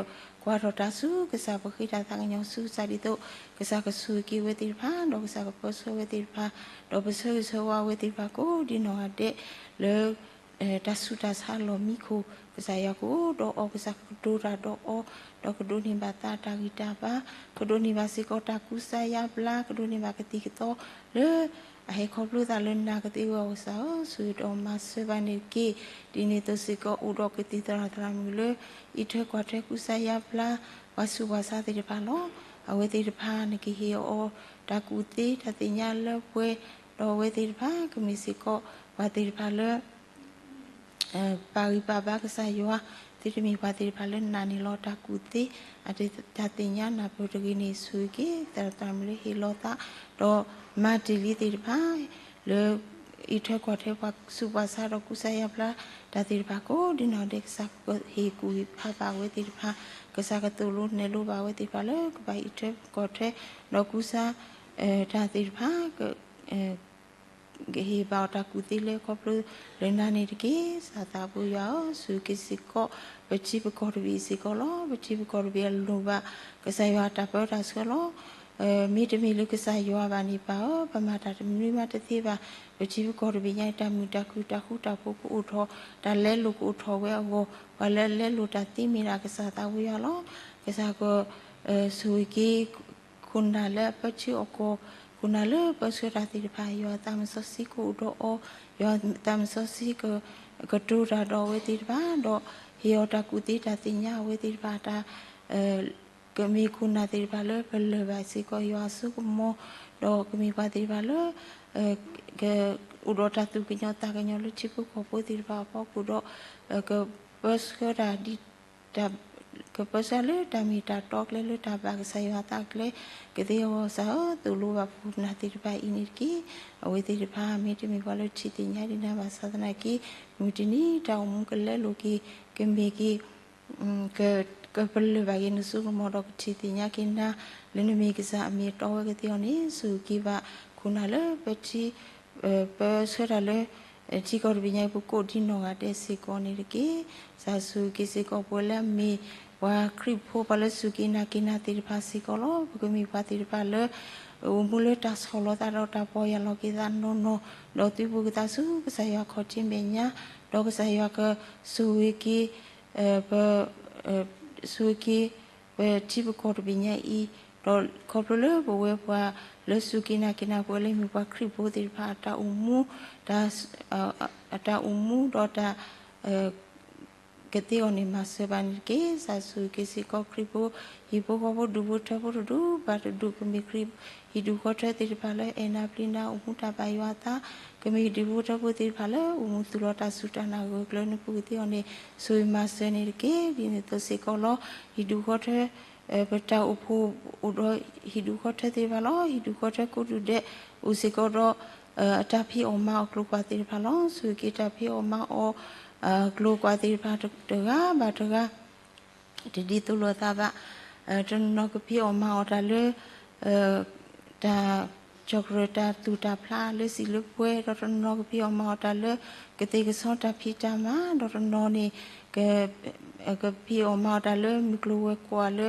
ကွၢ်ထီၣ်တၢ်ဆူကစၢ် ပဃ့တၢ်သးကညီၤဆူကစၢ်ဒ်သိး ကစၢ်ကဆိၣ်ဂ့ၤက့ၤအဝဲသ့ၣ်တဖၣ် ဒီးကစၢ်ကပၢဆှၢအဝဲသ့ၣ်တဖၣ်, ဒီးပဆၢဂ့ၤဆၢဝါအဝဲသ့ၣ်တဖၣ်ကိးဒ်နီၢ်ဂၤဒဲးလၢ တၢ်ဆူးတၢ်ဆါလီၢ်မံခိၣ်, ကစၢ်ယွၤကအိၣ်ဒီးအီၤ, ကစၢ်ကကတိၤတၢ်ဒီးအီၤ, ဒီးကဒိးန့ၢ်ဘၣ်သးတၢ်ဂံၢ်တၢ်ဘါ, ကဒိးန့ၢ်ဘၣ်စ့ၢ်ကီးတၢ်ကူစါယါဘျါ, ကဒိးန့ၢ်ဘၣ်ကသံၣ်ကသီလၢ အဟဲခီဖျိသးလၢနၤကသ့ဝဲအီၤကစၢ်ဧၢ, ဆိၣ်ဂ့ၤဒီးမၤစၢၤဘၣ်န့ၣ်တက့ၢ်. ဒ်န့ၣ်အသိးစ့ၢ်ကီး အိၣ်ဒီးကသံၣ်သရၣ်သရၣ်မုၣ်လၢ အံးထွဲကွၢ်ထွဲကူစါယါဘျါ ပှၤဆူးပှၤဆါသ့ၣ်တဖၣ်လီၤ. အဝဲသ့ၣ်တဖၣ်နကဟ့ၣ်အီၤ တၢ်ကူၣ်သ့ တၢ်သ့ၣ်ညါလၢပှဲၤ, ဒီးအဝဲသ့ၣ်တဖၣ် ကမ့ၢ်စ့ၢ်ကီး ပှၤသ့ၣ်တဖၣ်လၢ ပာ်ဂံၢ်ပာ်ဘါကစၢ်ယွၤ, သုတမ့ၢ်ပှၤသ့ၣ်တဖၣ်လၢနာ်န့ၢ်လီၤတၢ်ကူၣ်သ့, အတၢ်သ့ၣ်ညါနၢ်ပၢၢ်တဂ့ၤန့ၣ် ဆိၣ်ဂ့ၤက့ၤ သရၣ်သရၣ်မုၣ်လၢဟ့ၣ်လီၤသး, ဒီးမၤတ့ၢ်လံသ့ၣ်တဖၣ် လၢ အံးထွဲကွၢ်ထွဲပှၤဆူးပှၤဆါဒီးကူစါယါဘျါ တၢ်သ့ၣ်တဖၣ်ကိးဒ်နီၢ်ဒဲး ကစၢ်ကဟ့ၣ်ကူၣ်ဟ့ၣ်ဖးဘၣ်အဝဲသ့ၣ်တဖၣ်, ကစၢ်ကသိၣ်လိနဲၣ်လိဘၣ်အဝဲသ့ၣ်တဖၣ်လၢကဘၣ်အံးထွဲကွၢ်ထွဲ ဒီးကူစါ တၢ်သ့ၣ်တဖၣ် ကဟ့ၣ်ဘၣ်အီၤတၢ်ကူၣ်သ့လၢခီဖျိလၢနၤန့ၣ်တက့ၢ်. ကစၢ်သးပှဲၤယွၤဧၢ, ဆိၣ်ဂ့ၤက့ၤစ့ၢ်ကီး ပထံပကီၢ်တဘ့ၣ်စ့ၢ်ကီးလီၤ. ပထံပကီၢ်တဘ့ၣ်အလိၣ်ဘၣ် ကစၢ်ယွၤတၢ်ပၢတၢ်ဆှၢလီၤ. မ့တမ့ၢ်လၢကစၢ်ယွၤဘၣ်န့ၣ် ပၢ်ဧၢ, ပမၤတၢ်တမနုၤမးတသ့ဘၣ်. ပထံပကီၢ်တဘ့ၣ်ညါအံၤ တၢ်မုာ်တၢ်ခုၣ်တၢ်ဃူတၢ်ဖိးကအိၣ်ထီၣ်, တၢ်လဲလိာ်ကအိၣ်ထီၣ်ဝဲအဂီၢ်, ပှၤလၢအလဲလိာ်တၢ်သ့မ့ၢ်ဒၣ်ကစၢ်သးပှဲၤယွၤလီၤ. ကစၢ်က ဆိၣ်ဂ့ၤက့ၤ ခိၣ်နၢ်လၢအပၢဆှၢအီၤကီၢ်, ခိၣ်နၢ်လၢပၢဆှၢတၢ်သ့ၣ်တဖၣ်, ယွၤသးစီဆှံကအိၣ်ဒီးအီၤ, ယွၤသးစီဆှံက ကတိၤတၢ်ဒီးအဝဲသ့ၣ်တဖၣ်, ဒီးဟ့ၣ်အီၤတၢ်ကူၣ်သ့တၢ်သ့ၣ်ညါအဝဲသ့ၣ်တဖၣ်, တၢ် ကမ့ၢ်ခိၣ်နၢ်သ့ၣ်တဖၣ်လၢပလၢၢ်ဘၣ်စ့ၢ်ကီးယွၤအစိကမီၤ, ဒီးကမ့ၢ်ပှၤသ့ၣ်တဖၣ်လၢ က အိၣ်ဒီးတၢ်သူၣ်ကညီၤသးကညီၤလၢထံဖိကီၢ်ဖိသ့ၣ်တဖၣ်အဖီခိၣ်ဒီး ကပၢဆှၢတၢ်ဒ် ကပၢဆှၢလၢတၢ်မ့ၢ်တၢ်တီကျဲလၢတၢ်ဘၣ်ကစၢ်ယွၤအသးကျဲ ကသ့အဂီၢ်ကစၢ်ဧၢ, သိၣ်လိဘၣ်ပခိၣ်ပနၢ်သ့ၣ်တဖၣ်အံၤန့ၣ်တက့ၢ်. အဝဲသ့ၣ်တဖၣ် မ့တမ့ၢ်ပှၤလၢထံၣ်သ့ၣ်ညါဒံးနၤဘၣ်ဆၣ်သနာ်က့ မုၢ်တနံၤတၢ်အိၣ်မူကလဲလိာ်က့ၤ ကမ့ၢ်က့ၤ က ကပလၢၢ်ဘၣ်က့ၤနစိကမီၤဒီး ကထံၣ်သ့ၣ်ညါက့ၤနၤ လၢနမ့ၢ်ကစၢ်အမ့ၢ်အတီဝဲကသ့အီၤန့ၣ် ဆိၣ်ဂ့ၤက့ၤဘၣ်ခိၣ်နၢ်လၢပထံ ပၢဆှၢတၢ်လၢ ထံကီၢ်တဘ့ၣ်ညါအံၤပူၤကိးဒ်နီၢ်ဂၤဒဲးစ့ၢ်ကီးန့ၣ်တက့ၢ်. ကစၢ်ဆိၣ်ဂ့ၤက့ၤစ့ၢ်ကီးပဝဲလၢအမ့ၢ်ပှၤခရံာ်ဖိ ပှၤလၢစူၢ်က့ၤနာ်က့ၤနၤသ့ၣ်တဖၣ်စ့ၢ်ကီးလီၤ. ပကမ့ၢ်ပှၤသ့ၣ်တဖၣ်လၢ အိၣ်မူလၢတၢ်ဆီၣ်လီၤသးဒီးတၢ်ပီၢ်ယၢ်လီၤက့ၤသးနီၢ်နီၢ်, ဒီးသုးဘူးကသးဆူကစၢ်ယွၤခီၣ်ထံးမဲာ်ညါ, ဒီးကစၢ်ယွၤကဆိၣ်ဂ့ၤက့ၤ ပ ဆိၣ်ဂ့ၤက့ၤ ပထံပကီၢ်တဘ့ၣ်ညါအံၤ, ဒီးခီဖျိလၢပဝဲပှၤလၢစူၢ်က့ၤနာ်က့ၤနၤ ပဝဲလၢမ့ၢ်ပှၤခရံာ်ဖိသ့ၣ်တဖၣ် အတၢ်အိၣ်မူ တၢ် အတၢ်အိၣ်မူဒီးတၢ် ကသ့အီၤန့ၣ် မၤစၢၤဘၣ်န့ၣ်တက့ၢ်. ကစၢ်ဆိၣ်ဂ့ၤက့ၤစ့ၢ်ကီးခရံာ်ဖိ ဟံၣ်ဖိဃီဖိ ဒူၣ်ဖိထၢဖိတဒူၣ်ဘၣ်တဒူၣ် ကမ့ၢ်ခရံာ် ဟံၣ်ဒူၣ်ဃီထၢသ့ၣ်တဖၣ်လၢအဲၣ်နၤပျံၤနၤ အိၣ်မူတၢ်ဘၣ်ယွၤအသး, ကမ့ၢ်ဟံၣ်ဒူၣ်ဖိထၢဖိသ့ၣ်တဖၣ်လၢ အိၣ်မူသူၣ်လီၤတၢ်စူၢ်တၢ်နာ်ဂၢၢ်ကျၢၤနပူၤကသ့အီၤန့ၣ် ဆိၣ်ဂ့ၤမၤစၢၤန့ၣ်တက့ၢ်. ဒ်န့ၣ်အသိးစ့ၢ်ကီးလီၤ. ဟံၣ်ဒူၣ်ဃီထၢ ပတၢ်အိၣ်ဖှိၣ်အိၣ်ဒီးဟံၣ်ဒူၣ်ဃီထၢသ့ၣ်တဖၣ်လီၤ. ဟံၣ်ဒူၣ်ဃီထၢကိးဒူၣ်ဒဲး အိၣ်စ့ၢ်ကီးဒီး အတၢ်ဖံးအီၣ်မၤအီၣ်ကျိၤကွာ်သ့ၣ်တဖၣ်လီၤ. ဆိၣ်ဂ့ၤက့ၤတၢ်ဖံးအီၣ်မၤအီၣ် ကျိၤကွာ်သ့ၣ်တဖၣ်တဂၤဘၣ်တဂၤ တဒ်သိးလိာ်သးဘၣ်. တနီၤနီၤကဖံးအီၣ်မၤအီၣ်တၢ်လၢ တၢ် ကၠီၣ်ကရၢၢ်တၢ်သူၣ်တၢ်ဖျးလၢစံာ်လၢပှဲၤ, ဒီးတနီၤကဖံးအီၣ်မၤအီၣ်တၢ်လၢကသ့ၣ်ကဆီတၢ်ဖံးတၢ်မၤ, ဒီးတနီၤန့ၣ် က ကဖံးအီၣ်မၤအီၣ်တၢ်လၢမုၢ်ကျိၤဝဲၤကွာ်လၢ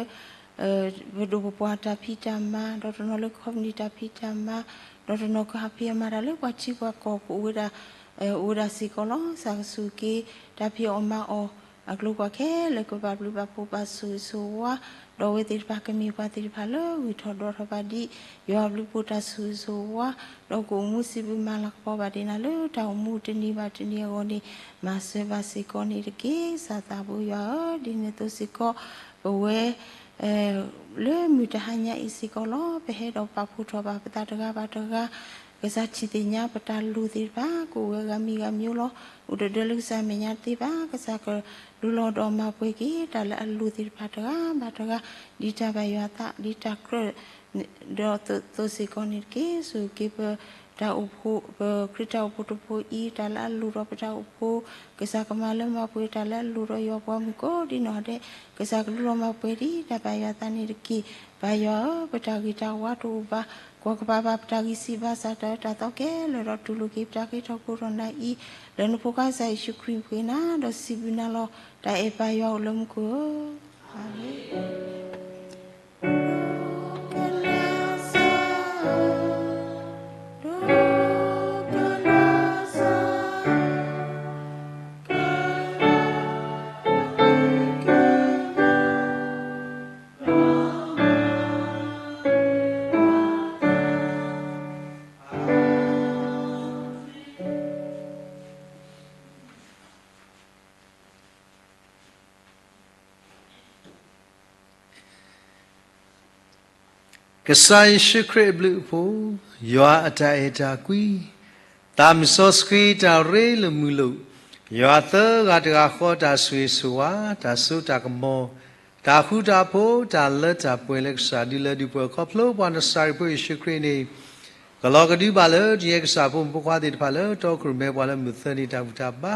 ပဒိၣ်ပပှၢ်တၢ်ဖံးတၢ်မၤ, ဒီးတနီၤလၢ company တၢ်ဖံးတၢ်မၤ, ဒီးတနီၤကဟးဖံးအီၣ်မၤတၢ်လၢပှၤထံပှၤကီၢ်ကအိၣ်ဝဲဒၣ် အိၣ်ဝဲဒၣ်စ့ၢ်ကီးလီၤ. ကစၢ်ကဆိၣ်ဂ့ၤက့ၤ တၢ်ဖံးအီၣ်မၤအီၣ် အကျိၤကွၢ်ခဲလၢာ် ကဘၣ်ဘျုးဘၣ်ဖှိၣ်ဘၣ်ဆိၣ်ဂ့ၤဆိၣ်ဝါ, ဒီးအဝဲသ့ၣ်တဖၣ်ကမ့ၢ်ပှၤသ့ၣ်တဖၣ်လၢဂုၢ်ထီၣ်ဒီးထီၣ်ဘၣ်ဒံး ယွၤအဘျုးအဖှိၣ်တၢ်ဆိၣ်ဂ့ၤဆိၣ်ဝါ, ဒီးကအိၣ်မူစံးဘျုးမၤလၤကပီၤဘၣ်ဒံးနၤလၢတၢ်အိၣ်မူတနံၤဘၣ်တနံၤအဂီၢ်န့ၣ် မၤစၢၤဘၣ်စ့ၢ်ကီးန့ၣ်တက့ၢ်. ကစၢ်သးဘိယွၤဧၢ, ဒ်န့ၣ်အသိးစ့ၢ်ကီး ပဝဲ လၢမုၢ်တဟါညါအံၤစ့ၢ်ကီးလီၤ. ပဟဲဒီးပာ်ဖှိၣ်ထီၣ်ဘၣ်ပသးတဂၤဘၣ်တဂၤ, ကစၢ်ထံၣ်သ့ၣ်ညါပတၢ်လိၣ်သ့ၣ်တဖၣ် ကအိၣ်ဝဲဂၤမံၤဂၤမံၤလီၤ. အိၣ်တဒၢလၢကစၢ်မဲာ်ညါတသ့ဘၣ်, ကစၢ်ကလူလီၤဒီးမၤပှဲၤက့ၤ တၢ်လၢအလိၣ်သ့ၣ်တဖၣ်တဂၤဘၣ်တဂၤ, ဒ်တၢ်ဘၣ်ယွၤအသး ဒ်တၢ်ကြၢး ဒီးသိးစ့ၢ်ကီးန့ၣ်တက့ၢ်. ဆိၣ်ဂ့ၤက့ၤပ တၢ်အိၣ်ဖှိၣ် ပခရံာ်တၢ်အိၣ်ဖှိၣ်တဖှိၣ်အံၤ တၢ်လၢအလိၣ်ဒီးပတၢ်အိၣ်ဖှိၣ်, ကစၢ်ကမၤလၢမၤပှဲၤတၢ်လၢအလိၣ်ဒီးယွၤပှၤမုၣ်ကိးဒ်နီၢ်ဒဲး, ကစၢ်ကလူလီၤမၤပှဲၤဒ်တၢ်ဘၣ်ယွၤအသးန့ၣ်တက့ၢ်. ပၢ်ယွၤဧၢ, ပတၢ်ဂ့ၤတၢ်ဝါတအိၣ်ဘၣ်, ကွၢ်ကပၤဘၣ်ပတၢ်ဂံၢ်စၢ်ဘါစၢ် တၢ်အၢတၢ်သီခဲလၢာ်ဒီးတူၢ်လိာ်က့ၤပတၢ်ဃ့ထီၣ်ဖိးထီၣ်နၤအံၤ, လၢနဖိခွါကစၢ်ယ့ၣ်ၡူးခရံာ်အမံၤနၤ, ဒီးစံးဘျုးနၤလီၤ. တၢ်အဲၣ်ပၢ်ယွၤအိၣ်လၢမူခိၣ်ဧၢ, အၤမ့ၣ်. ကစၢ်ယ့ၣ်ၡူးခရံာ်အဘျုးအဖှိၣ်, ယွၤအတၢ်အဲၣ်တၢ်ကွံ, သးမုၢ်စီဆှံတၢ်ရ့လိာ်မုာ်လိာ်, ယွၤသၢဂၤတဂၤဃီတၢ်ဆိၣ်ဂ့ၤဆိၣ်ဝါ, တၢ်စိတၢ်ကမီၤ, တၢ်ဃူတၢ်ဖိး, တၢ်လၢတၢ်ပှဲၤလၢကစၢ်ဒုလၢဒုပှဲၤခီဖျိပှၤနစၤရ့းဖိယ့ၣ်ၡူးခရံာ်န့ၣ် ကလီၤကဒုဘၣ်လၢတညဲကစၢ်ဖိမုၣ်ဖိခွါသ့ၣ်တဖၣ်လၢတီခိၣ်ရိၣ်မဲပှၤလၢမုၢ်သၢနံၤ တၢ်ဘူၣ်တၢ်ဘါ,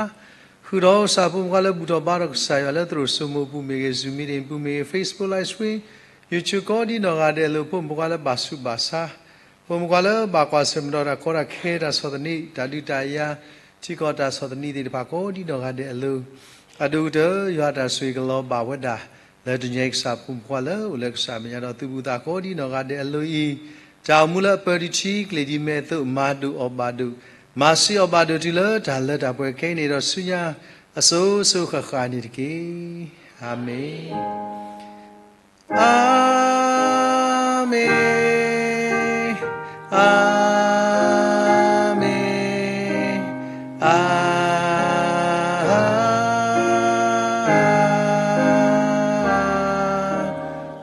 ဃုာ်ဒီးကစၢ်ဖိမုၣ်ဖိခွါလၢဘူၣ်ထီၣ်ဘါထီၣ်ကစၢ်ယွၤလၢသရိာ်စိမိၤပူၤမ့ၢ်ဂ့ၤ, Zoom meeting ပူၤမ့ၢ်ဂ့ၤ, Facebook live stream, YouTube ကိးဒ်နီၢ်ဂၤဒဲးအလိၤ, ဖိမုၣ်ဖိခွါလၢဘၣ်ဆူးဘၣ်ဆါ, ဖိမုၣ်ဖိခွါလၢဘၣ်ကွၢ်ဆၢၣ်မဲာ်ဒီးတၢ်ကီတၢ်ခဲတၢ်ဆီၣ်သနံး, တၢ်ဒုးတၢ်ယၤ, ထံကီၢ်တၢ်ဆီၣ်သနံးသ့ၣ်တဖၣ်ကိးဒ်နီၢ်ဂၤဒဲးအလိၤ, အဒိၣ်ကတၢၢ် ယွၤတၢ်ဆိၣ်ဂ့ၤကလီၤဘၣ်ဝဲဒၣ် လၢတညဲကစၢ်ဖိမုၣ်ဖိခွါလၢအိၣ်လၢကစၢ်အမဲာ်ညါဒီးသုးဘူးသးကိးဒ်နီၢ်ဂၤဒဲးအလိၤအံၤ, တၢ်အိၣ်မူလၢအပၢၤဒံးထံကျ့ၤဒံးမဲာ်အသိး မၤဒိၣ်အီၣ်ဘၣ်ဒိၣ်, မၤဆံးအီၣ်ဘၣ်ဒိၣ်တုၤလၢတၢ်လၢတၢ်ပှဲၤခဲအံၤန့ၣ်ဒီးဆူညါ အစိၤစိၤဃၣ်ဃၣ်န့ၣ်တက့ၢ်. အၤမ့ၣ်, အၤမ့ၣ်, အၤမ့ၣ်, အၤ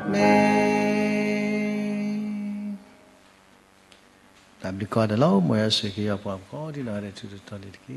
မ့ၣ်. တၢ်ဘျုးကိးဂၤဒဲးလီၤ. မ်ယွၤဆိၣ်ဂ့ၤက့ၤပှၤကိးဒ်နီၢ်ဂၤဒဲးထူးထူးတီၤတီၤန့ၣ်တက့ၢ်.